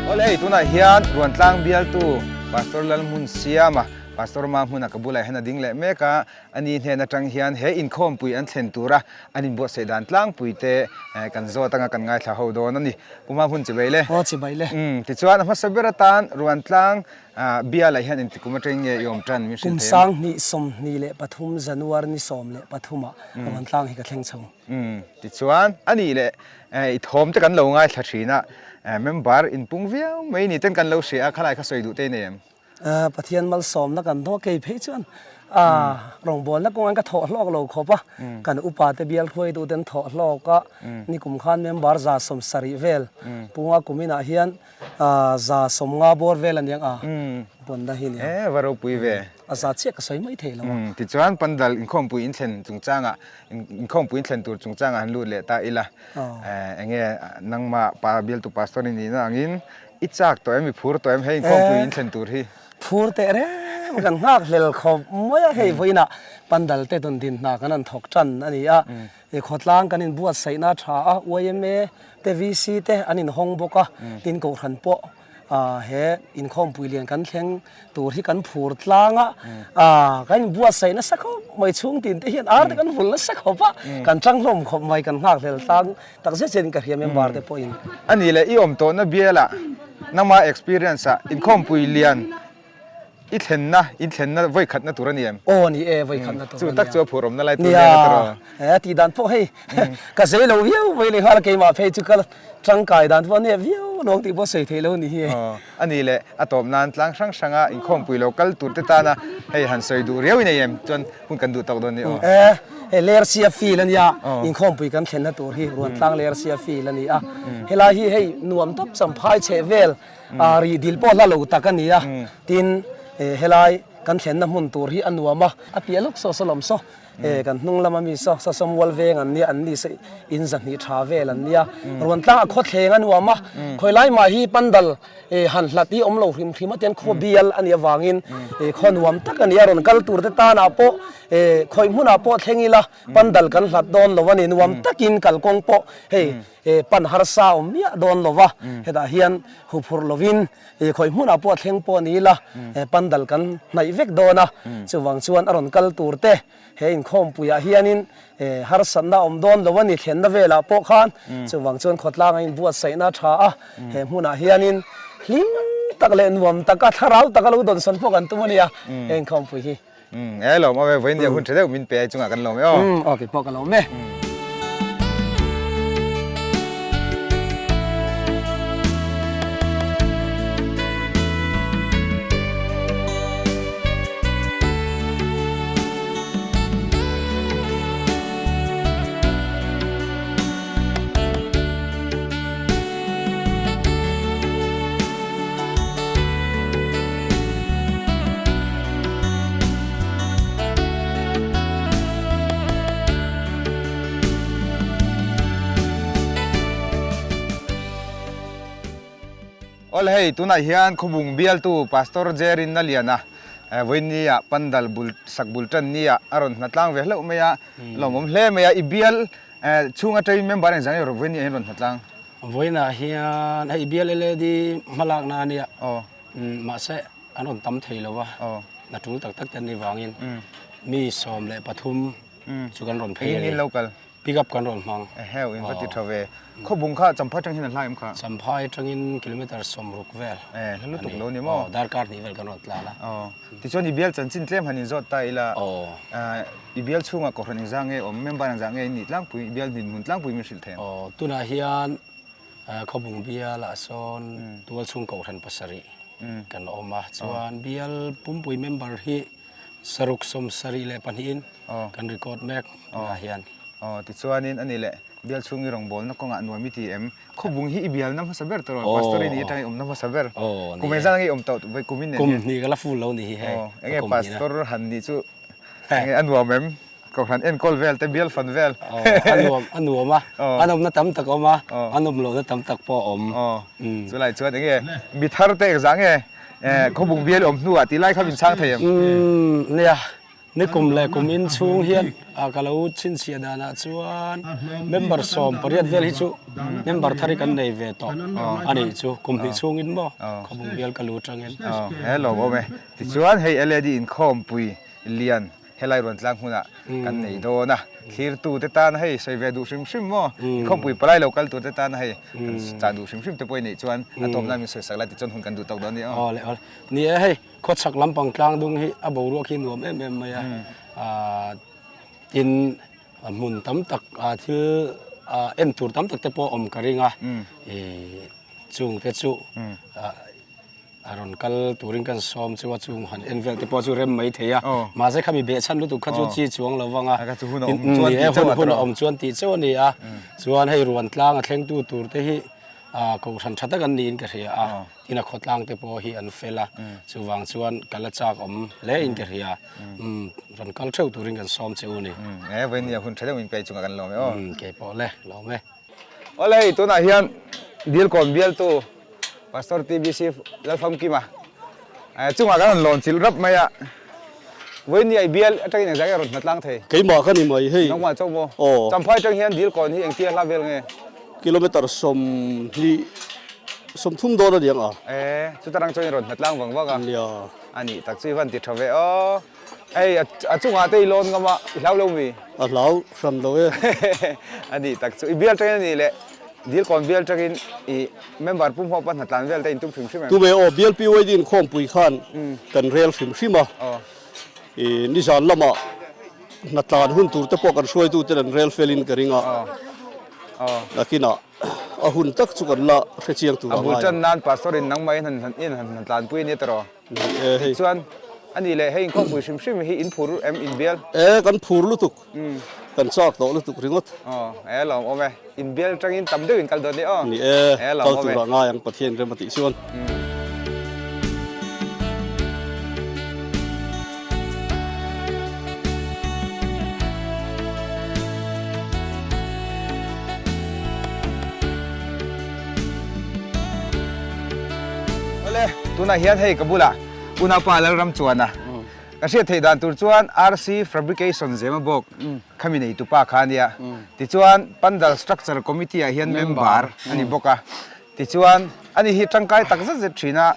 Awle hei tunah hian Ruantlang bialtu Pastor Lalhmunsiama Pastor Mahmuna ka bulah hian a ding leh mek a, Ani hnen atang hian he inkhawmpui an thlen tura an inbuatsaih dan tlangpui te kan zawt anga kan ngaithla ho dawn a ni. Pu Mahmun chibai le. Aw chibai le. Umm tichuan a hmasa ber atan Ruantlang bialah hian intikum atangin nge i awm tan min hrilh Kum thei em? sang hnih 23 January ni 13 ah Ruantlang hi ka thleng chho. Umm tichuan a nih leh i thawm te kan lo ngaithla thin a, member inpung viau mai ni ten kan lo hria a, khalai kha sawi duh te i nei em? Pathian malsawmna kan hnawh kei phei chuan rawngbawlna kawngah ka thawh hlawk lo khawp a, kan upa te bial hruai duh ten thawh hlawk a, nikum khan member 170 vel punga kum inah hian 150 bawr vel a niang a, pawnna hi nia. E va ropui ve. A za chiah ka sawi mai thei lo a. Tichuan Pandal inkhawmpui inthlen chungchangah inkhawmpui inthlen tur chungchangah han lut leh ta ila, enge nangmah pa bialtu pastor i nihna angin I chak tawh em? I phur tawh em? Hei inkhawmpui in thlen tur hi. Phur teh reng kan nghak hlel khawp mai a, hei vawiinah pandal te tawn din hna kan han thawk tan a ni a, khawtlang kan inbuatsaihna a tha a, yma te VC te an inhawng bawk a, tin Kohhran pawh he inkhawmpui lian kan thleng tur hi kan phur tlang a, kan inbuatsaih nasa khawp mai, chhung tin te hian ar te kan vul nasa khawp a, kan tang hlawm khawp mai, kan nghak hlel tlang tak zet zetin ka hria member te pawhin. A nih leh i awm tawhna bialah nangma experience ah inkhawmpui lian i thlenna, in thlenna vawi khatna tur a ni em? Aw ni e, vawi khatna tur a nia. Chu tak chu a phur awmna lai tur nen a tawrh aw. Nia, tih dan pawh hei ka zei lo viau mai leh nghal a, keimah phei chu ka tangkai dan pawh a nep viau alawm tih pawh sawi theih lo a ni hi. Aw, a nih leh a tawp nan tlang hrang hranga inkhawmpui lo kal tur te tana hei han sawi duh riau i nei em? Chuan hun kan duh tawk dawn ni aw. E, hei Lersia field a nia, inkhawmpui kan thlenna tur hi Ruantlang Lersia field a ni a. Helai hi hei nuam tawp champhai chheh vel rih dil pawh hla lo tak a ni a. Tin, helai kan thlenna hmun tur hi a nuam a, a piah lawk saw saw lawm saw. E kan hnung lama mi saw saw sawmual veng an nia an ni saw in zahnih tha vel an nia ruantlang a khawthleng a nuam a khawi lai mah hi pandal e han hlat hi awm lo hrim hrim a tian khaw bial a nih avangin e khaw nuam tak a ni a rawn kal tur te tanah pawh e khawi hmunah pawh thleng ila pandal kan hlat dawn lo a ni nuam takin kalkawng pawh hei e pan harsa awm miah dawn lo va hetah hian huphurh lovin He khawi hmunah pawh thleng pawh ni ila, he pandal kan hnaih vek dawn a, chuvang chuan a rawn kal tur te he inkhawmpuiah hianin harsatna a awm dawn lo a ni thlenna velah pawh khan, chuvang chuan khawtlang a inbuatsaihna a tha a, he hmunah hianin hlim tak leh nuam taka thlarau taka lo dawnsawn pawh kan tum a nia he inkhawmpui hi. E lawm awm e, vawiin hun tha deuh min pe ai chungah kan lawm e aw. Aw kei pawh ka lawm e. Awle hei tunah hian Khawbung bialtu Pastor Jerin Naliana vawinia pandal bul sak bul tan nia a rawn hna tlang ve hlauh mai a, lawmawm hle mai a, i bial chhung atangin member engzah nge vawinia hian rawn hna tlang? Vawiinah hian hei bial LAD hmalakna a nia, mahse an rawn tam thei lo a, hna tul tak tak te an nih vangin mi 13 chu kan rawn phei a ni. Pick up kan rawn hmang. Eheu, in va ti tha ve. Khawbung kha Champhai atang hian a hla em kha? Champhai atangin kilometre 60 vel. Eh, hla lutuk lo ni maw? Aw, darkar hnih vel kan rawn tlan a. Aw, tichuan i bial chanchin tlem han inzawt ta ila. Aw. I bial chhungah kohhran engzah nge awm, member engzah nge in nih tlangpui, i bial hmun tlangpui min hrilh thei ang? Aw, tunah hian Khawbung bialah sawn tualchhung kohhran pasarih kan awm a, chuan bial pumpui member hi saruk 72in kan record mek tunah hian. Aw, tichuanin ani leh bial chhung i rawngbawlna kawngah nuam i ti em? Khawbung hi i bialna hmasa ber tawh lo, pastor i nih atanga i awmna hmasa ber. Kum engzat nge i awm tawh kum in nen hian? Kum hnih ka la full lo ni hi hei. Aw, enge pastor han nih chu Enge a nuam em? Kohhran enkawl vel te bial fan vel. Aw, a nuam, a nuam a. A nawmna tam tak a awm a, a nawm lohna tam tak pawh a awm. Aw, chulai chuan enge mi thar te engzah nge khawbung bial awm hnuah tih lai kha min chhang thei em? Umm, nia, ni kum leh kum in chhung hian ka lo chhinchhiah danah chuan member 18 vel hi chu member thar hi kan nei ve tawh a nih chu, kum hnih chhungin maw khawbung bial ka lu tangin. Aw, he lawmawm e. Tichuan hei LED inkhawmpui lian helai ruan tlang hmunah kan nei dawn a, thlirtu te tan hei sawi ve duh hrim hrim maw, inkhawmpui palai lo kal tur te tan hei kan chah duh hrim hrim te pawh i neih chuan a tawp nan min sawi sak lai tichuan hun kan duh tawk dawn a ni aw. Aw le aw le, ni e hei khawchhak lampang tlang dung hi a boruak hi nuam em em mai a, tin hmun tam tak thil en tur tam tak te pawh awm ka ring a, chung te chu A rawn kal turin kan sawm chu a chung han en vel te pawh chu rem mai thei a, mahse khami behchhan lutuk kha chu chi chuang lo vang a, ni e hun hun a awm chuan tih chauh a ni a, chuan hei ruan tlang a thlengtu tur te hi kohhran tha tak an niin ka hria a, tin a khawtlang te pawh hi an fel a, chuvang chuan kal a chak awm hle in ka hria, rawn kal theuh turin kan sawm che u ni. E vawiin hun tha deuh in pei chungah kan lawm e aw. Keipawh le, lawm e. Awle hei tunah hian Dilkawn bialtu Pastor TBC Lalfamkima chungah kan rawn lawn chilh rap mai a, vawiin i bial atangin engzah nge a rawn hna tlang thei? Keimah ka ni mai hei. Nangmah chauh maw? Aw. Champhai atang hian Dilkawn hi engtia hla vel nge? Kilometre 20 30 dawn a ni ang a. E, chuta rang chuan i rawn hna tlang vang vang a. Nia. A nih tak chu i van ti tha ve aw. Hei a chungah te i lawn ngam a, i hlau lo mi? A hlau hran lo e. A nih tak chu. I bial tangin a nih leh Dilkawn bial tangin i member Pu Hmuapa hnatlan vel te in tum hrim hrim em? Tume aw, bial PYD inkhawmpui khan kan rel hrim hrim a. I nizan lamah hnatlan hun tur te pawh kan hruaitu ten an rel felin ka ring a. Nakinah a hun tak chu kan la hrechiang tur a ngai. A bul tan nan Pastor in nangmah in han hnatlanpui a nia tiraw? Tichuan, a nih leh hei inkhawmpui hrim hrim hi in phur em inbial? E, kan phur lutuk. Kan chak tawh lutuk ringawt. Aw, e lawm awm e. Inbial tangin tam deuh in kal dawn ni aw. Ni e, kal turah ngai ang Pathian rem a tih chuan. Awle, tunah hian hei ka bulah unaupa Lalram chuan a ka hriat theih dan tur chuan RC Fabrication zema bawk khami nei tupa kha a nia. Tichuan Pandal Structure Committee ah hian member a ni bawk a. Tichuan ani hi tangkai tak zet zet thin a,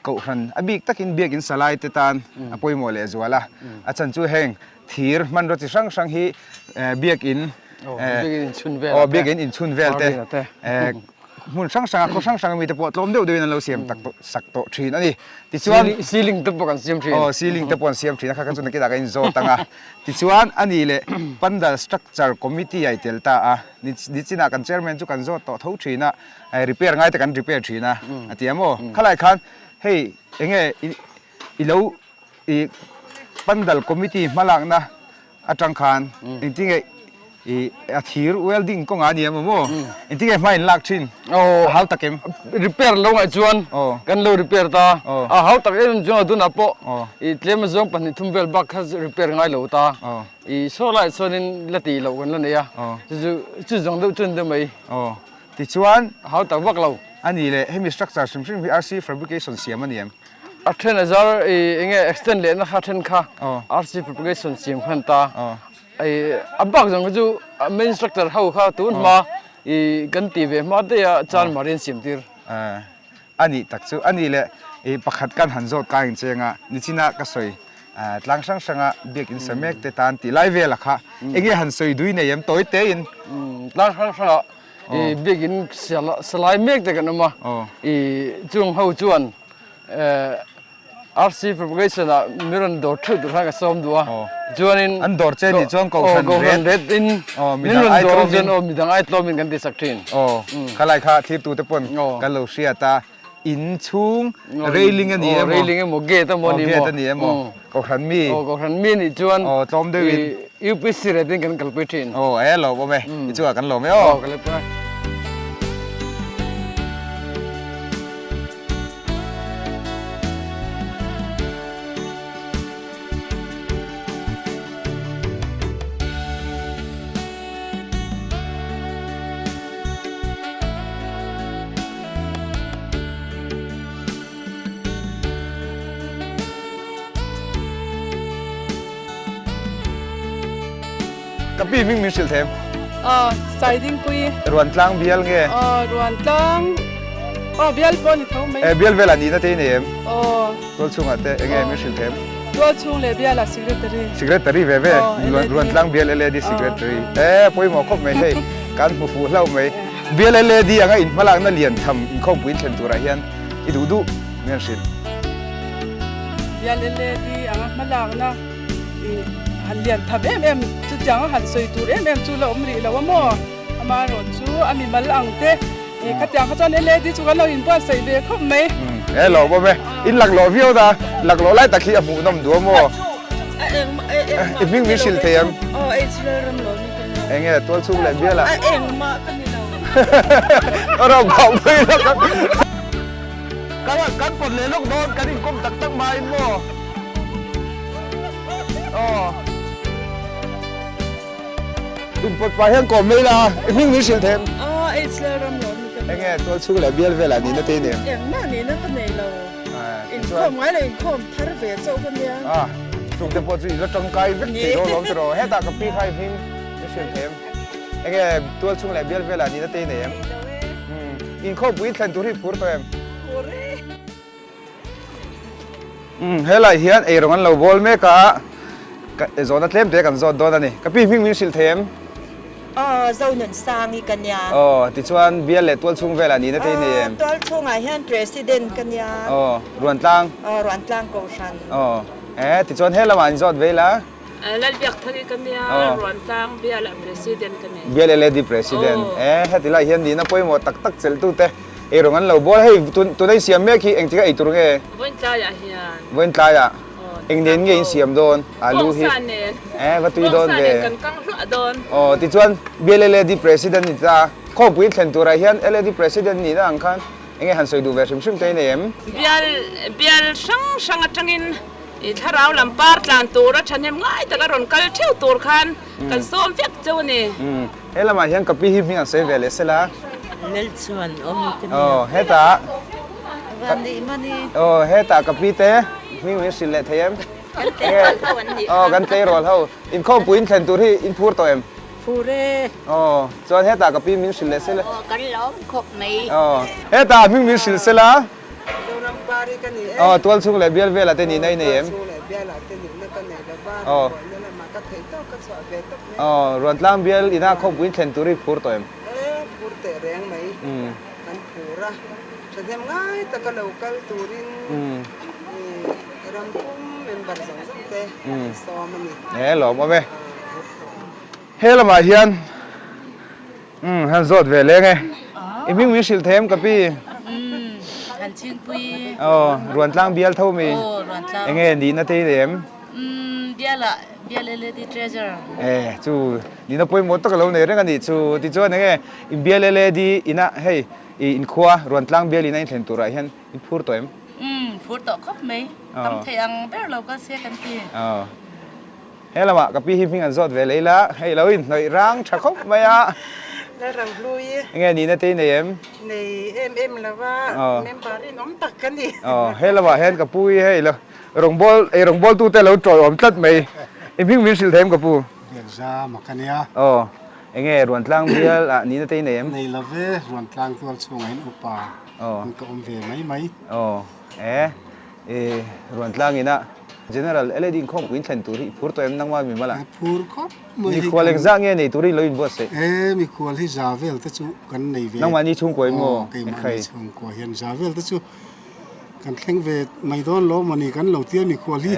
Kohhran a bik takin biakin salai te tan a pawimawh leh zual a. A chan chu heng thir hmanraw chi hrang hrang hi biakin aw biakin inchhun vel te hmun hrang hranga khaw hrang hranga mite pawh tlawm deuh deuhin an lo siam tak tawh sak tawh thin a ni. Tichuan ceiling te pawh kan siam thin. Aw ceiling te pawh an siam thin a kha kha chu nakinah kan inzawt ang a. Tichuan a nih leh Pandal Structure Committee a i tel ta a, nichinah kan chairman chu kan zawt tawh tho thin a, repair ngai te kan repair thin a a ti a maw? Khalai khan hei enge i lo I Pandal Committee hmalakna atang khan engtinge i a thir welding kawngah a ni em maw? Engtinge hma in lak thin? A hau tak em? Repair lo ngaih chuan kan lo repair ta. A hau tak em em chuan a dunah pawh i tlem azawng pahnih thum vel bak kha repair ngai lo ta. I saw lai chuanin la tih loh kan la nei a. Chu chu zawng deuh chuan deuh mai. Tichuan a hau tak vak lo. A ni leh hemi structure hrim hrim hi RC fabrication siam a ni em? A then a zar i enge extend lehna kha then kha RC fabrication siam khan ta. I a bak zawng kha chu main structure ho kha tun hma i kan tih ve hma daih a chan marin siam tir. A nih tak chu a nih leh i pakhat kan han zawt ka incheng a, nichina ka sawi tlang hrang hranga biakin sa mek te tan tih lai vela kha enge han sawi dui nei em tawi tein? Tlang hrang hranga i biakin sa lai mek te kan awm a, i chung ho chuan RC Fabrication ah mi rawn dawr theuh tur khan ka sawm duh a, chuanin An dawr che nih chuan Kohhran ret in min rawn dawr chuan aw midang ai tlawmin kan ti sak thin. Aw khalai kha thirtu te pawn kan lo hriat a, in chhung railing a ni emaw railing emaw gate emaw ni emaw gate a ni emaw Kohhran mi aw Kohhran mi nih chuan aw tlawm deuhin UPC ret in kan kalpui thin. Aw e lawm awm e i chungah kan lawm e aw. Aw ka lawm e. Ka pi hming min hrilh them. Aw, Saidingpui. Ruantlang bial nge? Aw, Ruantlang. Aw, bial pawh ni tho mai. Eh, bial velah nihna te i nei em? Aw. Tual chhungah te enge min hrilh them? Tual chhung leh bialah secretary. Secretary ve ve? Aw, Ruantlang bial LAD secretary. Eh, pawimawh khawp mai hei. Kan hmu fuh hlauh mai. Bial LAD anga inhmalakna lian tham inkhawmpui thlen turah hian i duh duh min hrilh. Bial LAD anga hmalakna Han lian tham em em chutiang a han sawi tur em em chu la awm rih lo a maw? Amaherawh chu a mimal ang te i khatiang kha chuan LAD chu kan lo inbuatsaih ve khawp mai. E lo bawm e, in laklawh viau ta, laklawh lai tak hi a hmuhnawm duh a maw? I hming min hrilh thei em? Enge tual chhung leh bial ah? A ro bauh mai lawk a. Kan pawt leh lawk dawn, kan inkawm tak tak hmain maw? Aw. Inpawt pah hian kawm mai la, i hming min hrilh them. Aw, HL ram lo ni ka nia. Enge tual chhung leh bial velah nihna te i nei em? Engmah nihna ka nei lo. Inkhawm ngai lo inkhawm thar ve chauh ka nia. A, chung te pawh chu i la tangkai vek thei dawn lawm tiraw. Hetah ka pi kha i hming min hrilh them. Enge tual chhung leh bial velah nihna te i nei em? Inkhawmpui thlen tur hi i phur tawh em? Phur e. Umm helai hian eirawng an lo bawl mek a, ka zawhna tlem te kan zawt dawn a ni. Ka pi hming min hrilh thei em? Aw, Zonunsang i ka nia. Aw, tichuan bial leh tualchhung velah nihna te i nei em? Aw, tualchhungah hian President ka nia. Aw, Ruantlang? Aw, Ruantlang Kohhran. Aw, e, tichuan he lamah an zawt ve ila. Lalbiak thar i ka nia, Ruantlang bial ah President ka nei. Bial LAD President. E, heti lai hian nihna pawimawh tak tak chelhtute eirawng an lo bawl. Hei, tuna i siam mek hi engtik a ei tur nge? Vawiin tlaiah hian. Vawiin tlaiah? Eng nen nge in siam dawn? Alu hi. Bawngsa nen. E, va tui dawn ve. Bawngsa nen kan kang hluah dawn. Aw, tichuan Bial LAD President ni ta. Khawpui thlen turah hian LAD President nihna ang khan enge han sawi duh ve hrim hrim te i nei em? Bial, bial hrang hrang atangin I thlarau lam par tlan tur a thahnem ngai tak a rawn kal theuh tur khan kan sawm vek cheu a ni. Umm he lamah hian ka pi hi hming an sawi ve leh sela. Lel chuan awm ka nia. Aw hetah. Van nih mani. Aw hetah ka pi te hming min hrilh leh thei em? Kan tleirawl ho an nih kha. Aw kan tleirawl ho. Inkhawmpui in thlen tur hi in phur tawh em? Phur e. Aw chuan hetah ka pi min hrilh leh sela. Aw kan lawm khawp mai. Aw hetah hming min hrilh sela. Zoram par hi ka ni e. Aw, tual chhung leh bial velah te nihna i nei em? Tual chhung leh bialah te nihna ka nei lo va, Aw. rawngbawlna lamah ka theih tawk ka chhuah ve tawp mai. Aw, Ruantlang bial ina khawpui thlen tur i phur tawh em? E, phur teh reng mai. Kan phur a, thahnem ngai taka lo kal turin ram pum member zawng zawng te an sawm a ni. E, lawm awm e. He lamah hian Umm han zawt ve leng e. I hming min hrilh thei em ka pi? Umm han chhingpui. Aw Ruantlang bial tho mi. Aw Ruantlang. Enge nihna te i nei em? Umm bialah bial LAD treasure. E chu nihna pawimawh tak a lo nei reng a nih chu. Tichuan enge in bial LAD inah hei i inkhua Ruantlang bial ina in thlen turah hian in phur tawh em? Umm phur tawh khawp mai. Tam thei ang ber lo kal se kan ti. Aw. He lamah ka pi hi hming an zawt ve leh ila, hei lo inhnawih rang tha khawp mai a. Lalrohlui. Enge nihna te i nei em? Nei em em lo a, member in awm tak ka ni. Aw, he lamah hian ka pu hi hei lo rawngbâwl, ei rawngbâwltute lo ṭawiawm tlat mai. I hming min hrilh thei em ka pu? Biakzam a ka nia. Aw, enge Ruantlang bial ah nihna te i nei em? Nei lo ve, Ruantlang tual chhungah hian upa in ka awm ve mai mai. Aw, e, i Ruantlang ina General LAD inkhawmpui in thlen tur hi i phur tawh em nangma mi mala? Phur khawp mai hi. Mikhual engzah nge nei tur hi lo inbuatsaih? E, mikhual hi za vel te chu kan nei ve. Nangmahni chhungkua in maw? Aw, keimahni chhungkua hian za vel te chu kan thleng ve mai dawn lo mawni kan lo tia mikhual hi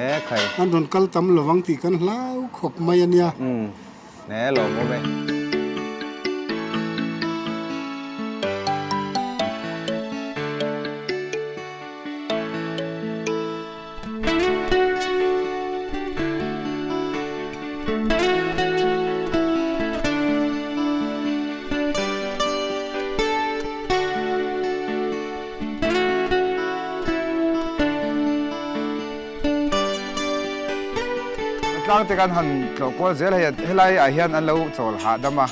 an rawn kal tam lovang tih kan hlau khawp mai a nia. Umm, e lawmawm e. Tlang te kan han tlawh kual zel hei helai ah hian an lo chawl hahdam a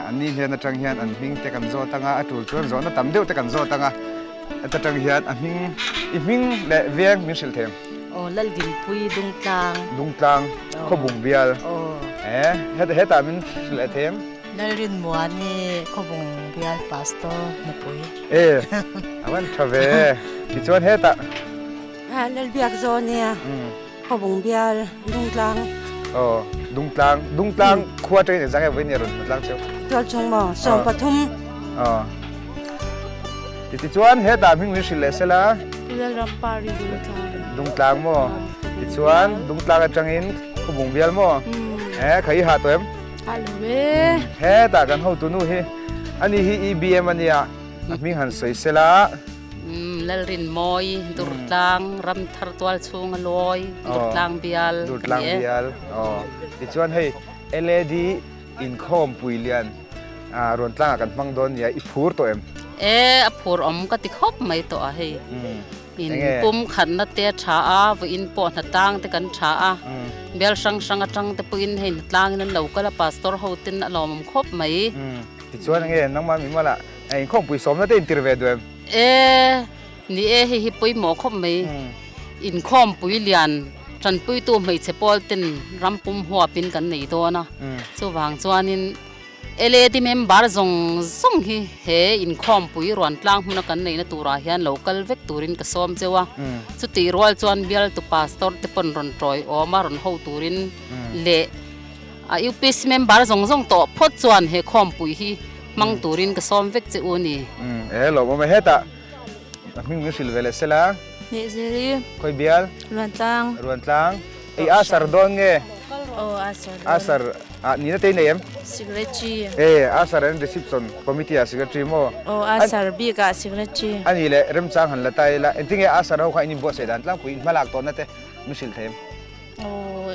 an ni hnen atang hian an hming te kan zawt anga a tul chuan zawhna tam deuh te kan zawt anga heta tang hian a hming i hming leh veng min hrilh thei ang. Aw Laldinpui Dungtlang. Dungtlang Khawbung bial. Aw. E heta hetah min hrilh leh thei ang. Lalrinmuani Khawbung bial Pastor Nupui. E a van tha ve tichuan hetah. Lalbiak zawn nia Khawbung bial Dungtlang. Aw Dungtlang Dungtlang khua atangin engzah nge vawiin nia rawn hmu tlang cheu. Tualchhung maw 13. Aw tichuan hetah hming min hrilh leh sela. Lalrampari Dungtlang. Dungtlang maw tichuan Dungtlang atangin Khawbung bial maw e kha i hah tawh em. A lo e. Hetah kan hotu nu hi ani hi EBM a nia a hming han sawi sela. Umm Lalrinmawi Durtlang Ramthar tual chhung a lawi Durtlang bial ka ni e. Durtlang bial aw tichuan hei LAD inkhawm pui lian Ruantlangah kan hmang dawn nia i phur tawh em? E a phur awm ka ti khawp mai tawh a hei. In pum khatna te a tha a, vawiin pawh hnatlang te kan tha a, bial hrang hrang atang te pawhin hei hnatlangin an lo kal a, pastor ho ten a lawmawm khawp mai. Tichuan enge nangmah mimala inkhawmpui sawmna te intir ve duh em? E, ni e hei hi pawimawh khawp mai. Inkhawmpui lian tanpuitu hmeichhe pawl ten ram pum huapin kan nei dawn a, chuvang chuanin LAD member zawng zawng hi he inkhawmpui ruantlang hmuna kan neihna turah hian lo kal vek turin ka sawm cheu a. Chutih rual chuan bialtu pastor te pawn rawn tawiawm a rawn ho turin leh a UPC member zawng zawng tawh phawt chuan he khawmpui hi hmang turin ka sawm vek che u a ni. E lawmawm e hetah a hming min hrilh ve leh sela. Hnehziri. Khawi bial? Ruantlang. Ruantlang. Ei Asar dawn nge? Aw Asar dawn. Asar ah nihna te i nei em? Secretary. E Asar an reception committee ah secretary maw? Aw Asar bik ah secretary. A nih leh remchang han la ta ila engtin nge Asar ho kha in inbuatsaih dan tlangpui in hmalak tawhna te min hrilh thei em? Aw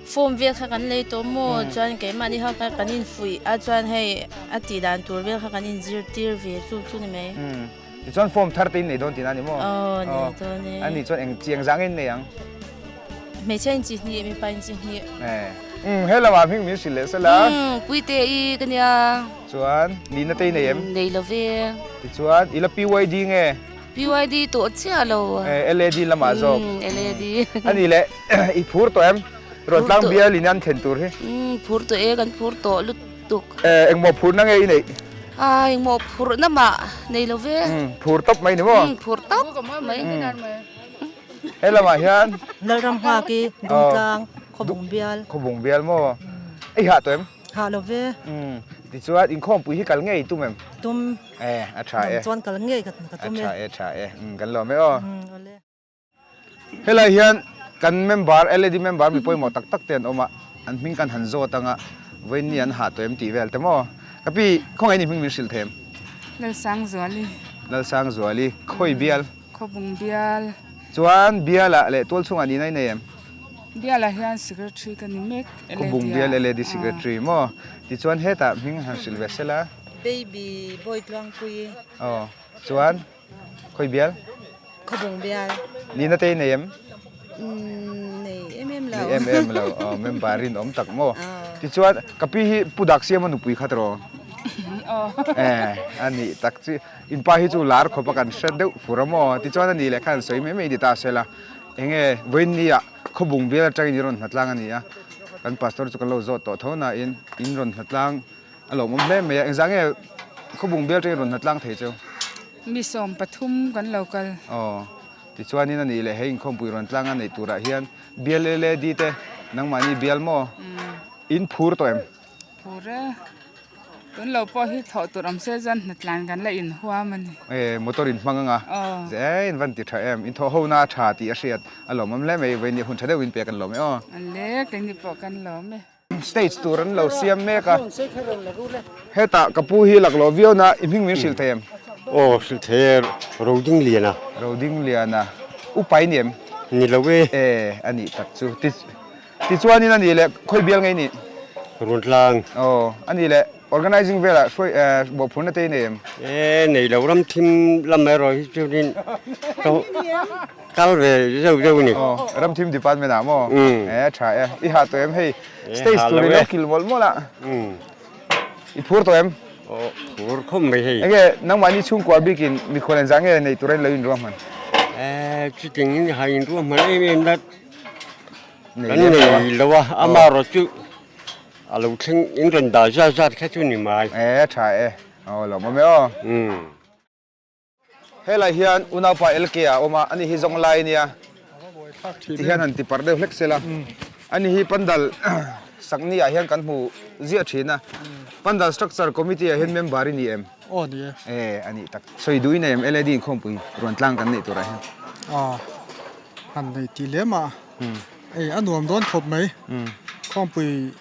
form vel kha kan lei tawh maw chuan keimahni ho kha kan infuih a chuan hei a tih dan tur vel kha kan inzirtir ve chu chu ni mai. Tichuan form thar te in nei dawn tihna a ni maw? Aw, nei dawn e. A nih chuan eng chi eng zah nge in nei ang? Hmeichhia in chi hnih, mipa in chi hnih. E, umm he lamah hming min hrilh leh sela. Umm, Puite i ka nia. Chuan nihna te i nei em? Nei lo ve. Tichuan i la PYD nge? PYD tawh chiah lo. E, LAD lamah zawk. Umm, LAD. A nih leh i phur tawh em? Ruantlang bial in an thlen tur hi. Umm, phur tawh e, kan phur tawh lutuk. E, engmaw phurna nge i neih? A, engmaw phurna mah nei lo ve. Umm, phur tawp mai ni maw? Umm, phur tawp mai. He lamah hian. Lalram nghak i Dungtlang, Khawbung bial. Khawbung bial maw? Ei hah tawh em? Hah lo ve. Umm, tichuan inkhawmpui hi kal ngei i tum em? Tum. E, a tha e. Dam chuan kal ngei ka tum e. A tha e, tha e. Umm, kan lawm e aw. Umm, awle. Helai hian kan member LAD member mi pawimawh tak tak te an awm a, an hming kan han zawt anga vawiin an hah tawh em tih vel te maw? Ka pi, khawngaih ni hming min hrilh them? Lalsangzuali. Lalsangzuali, khawi bial? Khawbung bial. Chuan bialah leh tual chhungah nihna i nei em? Bialah hian secretary ka ni mek LAD a. Khawbung bial LAD secretary maw? Tichuan hetah hming han hrilh ve sela. Baby boy Tluangpui. Aw, chuan khawi bial? Khawbung bial. Nihna te i nei em? Umm nei em em lo. Nei em em lo, aw member rinawm tak maw. Tichuan ka pi hi Pu Dak Siama nupui kha tawh. Eh, a nih tak chi. In pa hi chu lar khawp a kan hre deuh fur a maw? Tichuan a nih leh khan sawi mai mai ni ta sela. Enge vawiin ah khawbung bial atangin in rawn hnatlang a ni a. Kan pastor chu kan lo zawt tawh tho nain in rawn hnatlang a lawmawm hle mai a. Engzah nge khawbung bial atangin rawn hnatlang thei cheu? Mi 13 kan lo kal. Aw, tichuanin a nih leh he inkhawmpui rawn tlang a neih turah hian bial LAD te nangmahni bial maw? In phur tawh em? Phur e. Tun lo pawh hi thawh tur awm se chuan hnatlan kan la inhuam a ni. E, motor in hmang anga. Aw. Ze in van ti tha em. In thawh ho na tha tih a hriat. A lawmawm hle mai. Vawiin hun tha deuh in pek an lawm e aw. Le, keini pawh kan lawm e. Stage tur an lo siam mek a. Hetah ka pu hi laklawh viau na i hming min hrilh thei em? Aw, hrilh thei e, Rodingliana. Rodingliana. Upa i ni em? Ni lo e. E, a nih tak chu. Tichuanin a nih leh khawi bial ngei nih? Runtlang. Aw, a nih leh organizing velah hruai eh bawhphurna te i nei em? E, nei lo ram thim lam erawh hi chuanin ka kal ve zeuh zeuh a ni. Aw, ram thim department ah maw? E, tha e. I hah tawh em hei? Stage tur i lo kil mawlh mawlh a. I phur tawh em? Aw, phur khawp mai hei. Enge nangmahni chhungkua bikin mikhual engzah nge nei tura in lo inruahman? E, chutiangin ha inruahman em em la. Kan nei lo a, amaherawh chu a lo thleng in rawn dah zat zat kha chu ni mai. E tha e, aw lo awm e aw. Helai hian unaupa LK a awm a, ani hi zawng lai ania ti hian han ti parh deuh hlek sela. Ani hi pandal sakni ah hian kan hmu ziah thin a, pandal structure committee ah hian member i ni em? Aw ni e. E a nih tak. Sawi duh in em LAD inkhawmpui ruan tlang kan neih turah hian. Aw. Han nei tih lem a, hei a nuam dawn khawp mai, khawmpui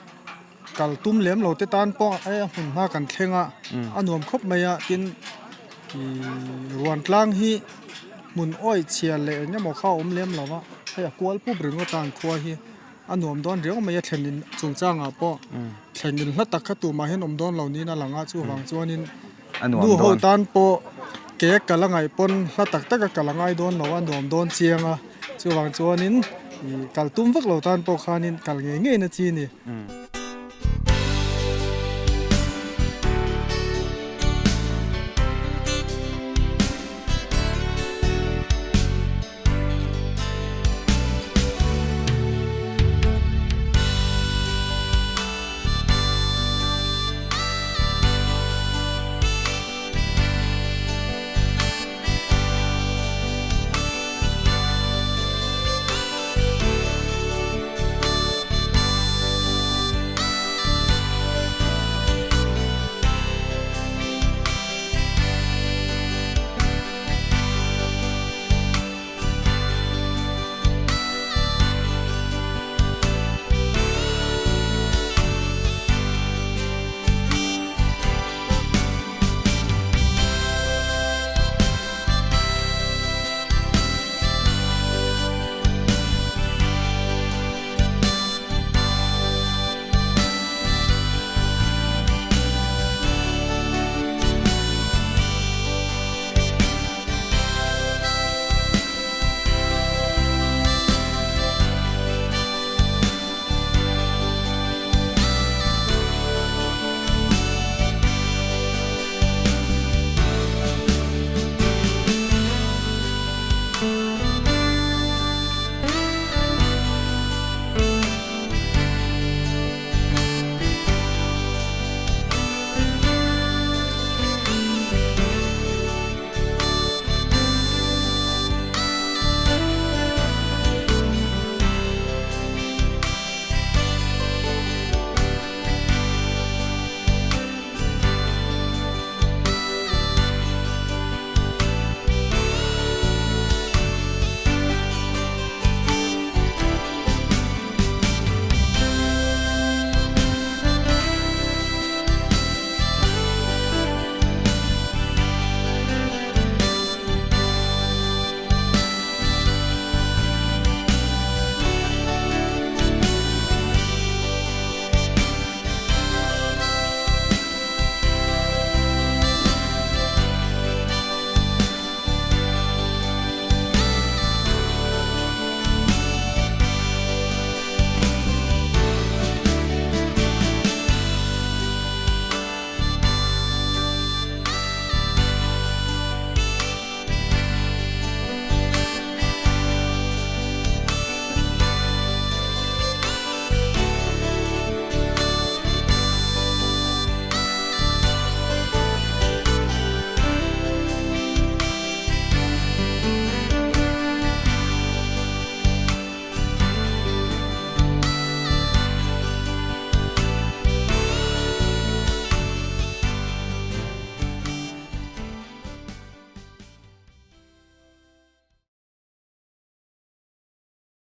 kal tum lem lo te tan pawh hei a hmun hma kan thleng a, a nuam khawp mai a, tin ihh ruan tlang hi hmun awih chhia leh eng emaw kha a awm lem lo a, hei a kual pup ringawt a an khua hi a nuam dawn riau mai a thlen in chungchangah pawh thlen in hla tak kha tumah hian awm dawn lo niin a lang a chuvang chuanin. Nu ho tan pawh ke kal a ngaih pawn hla tak tak a kal a ngai dawn lo a nuam dawn chiang a chuvang chuanin ih kal tum vak lo tan pawh khanin kal ngei ngei na chi a ni.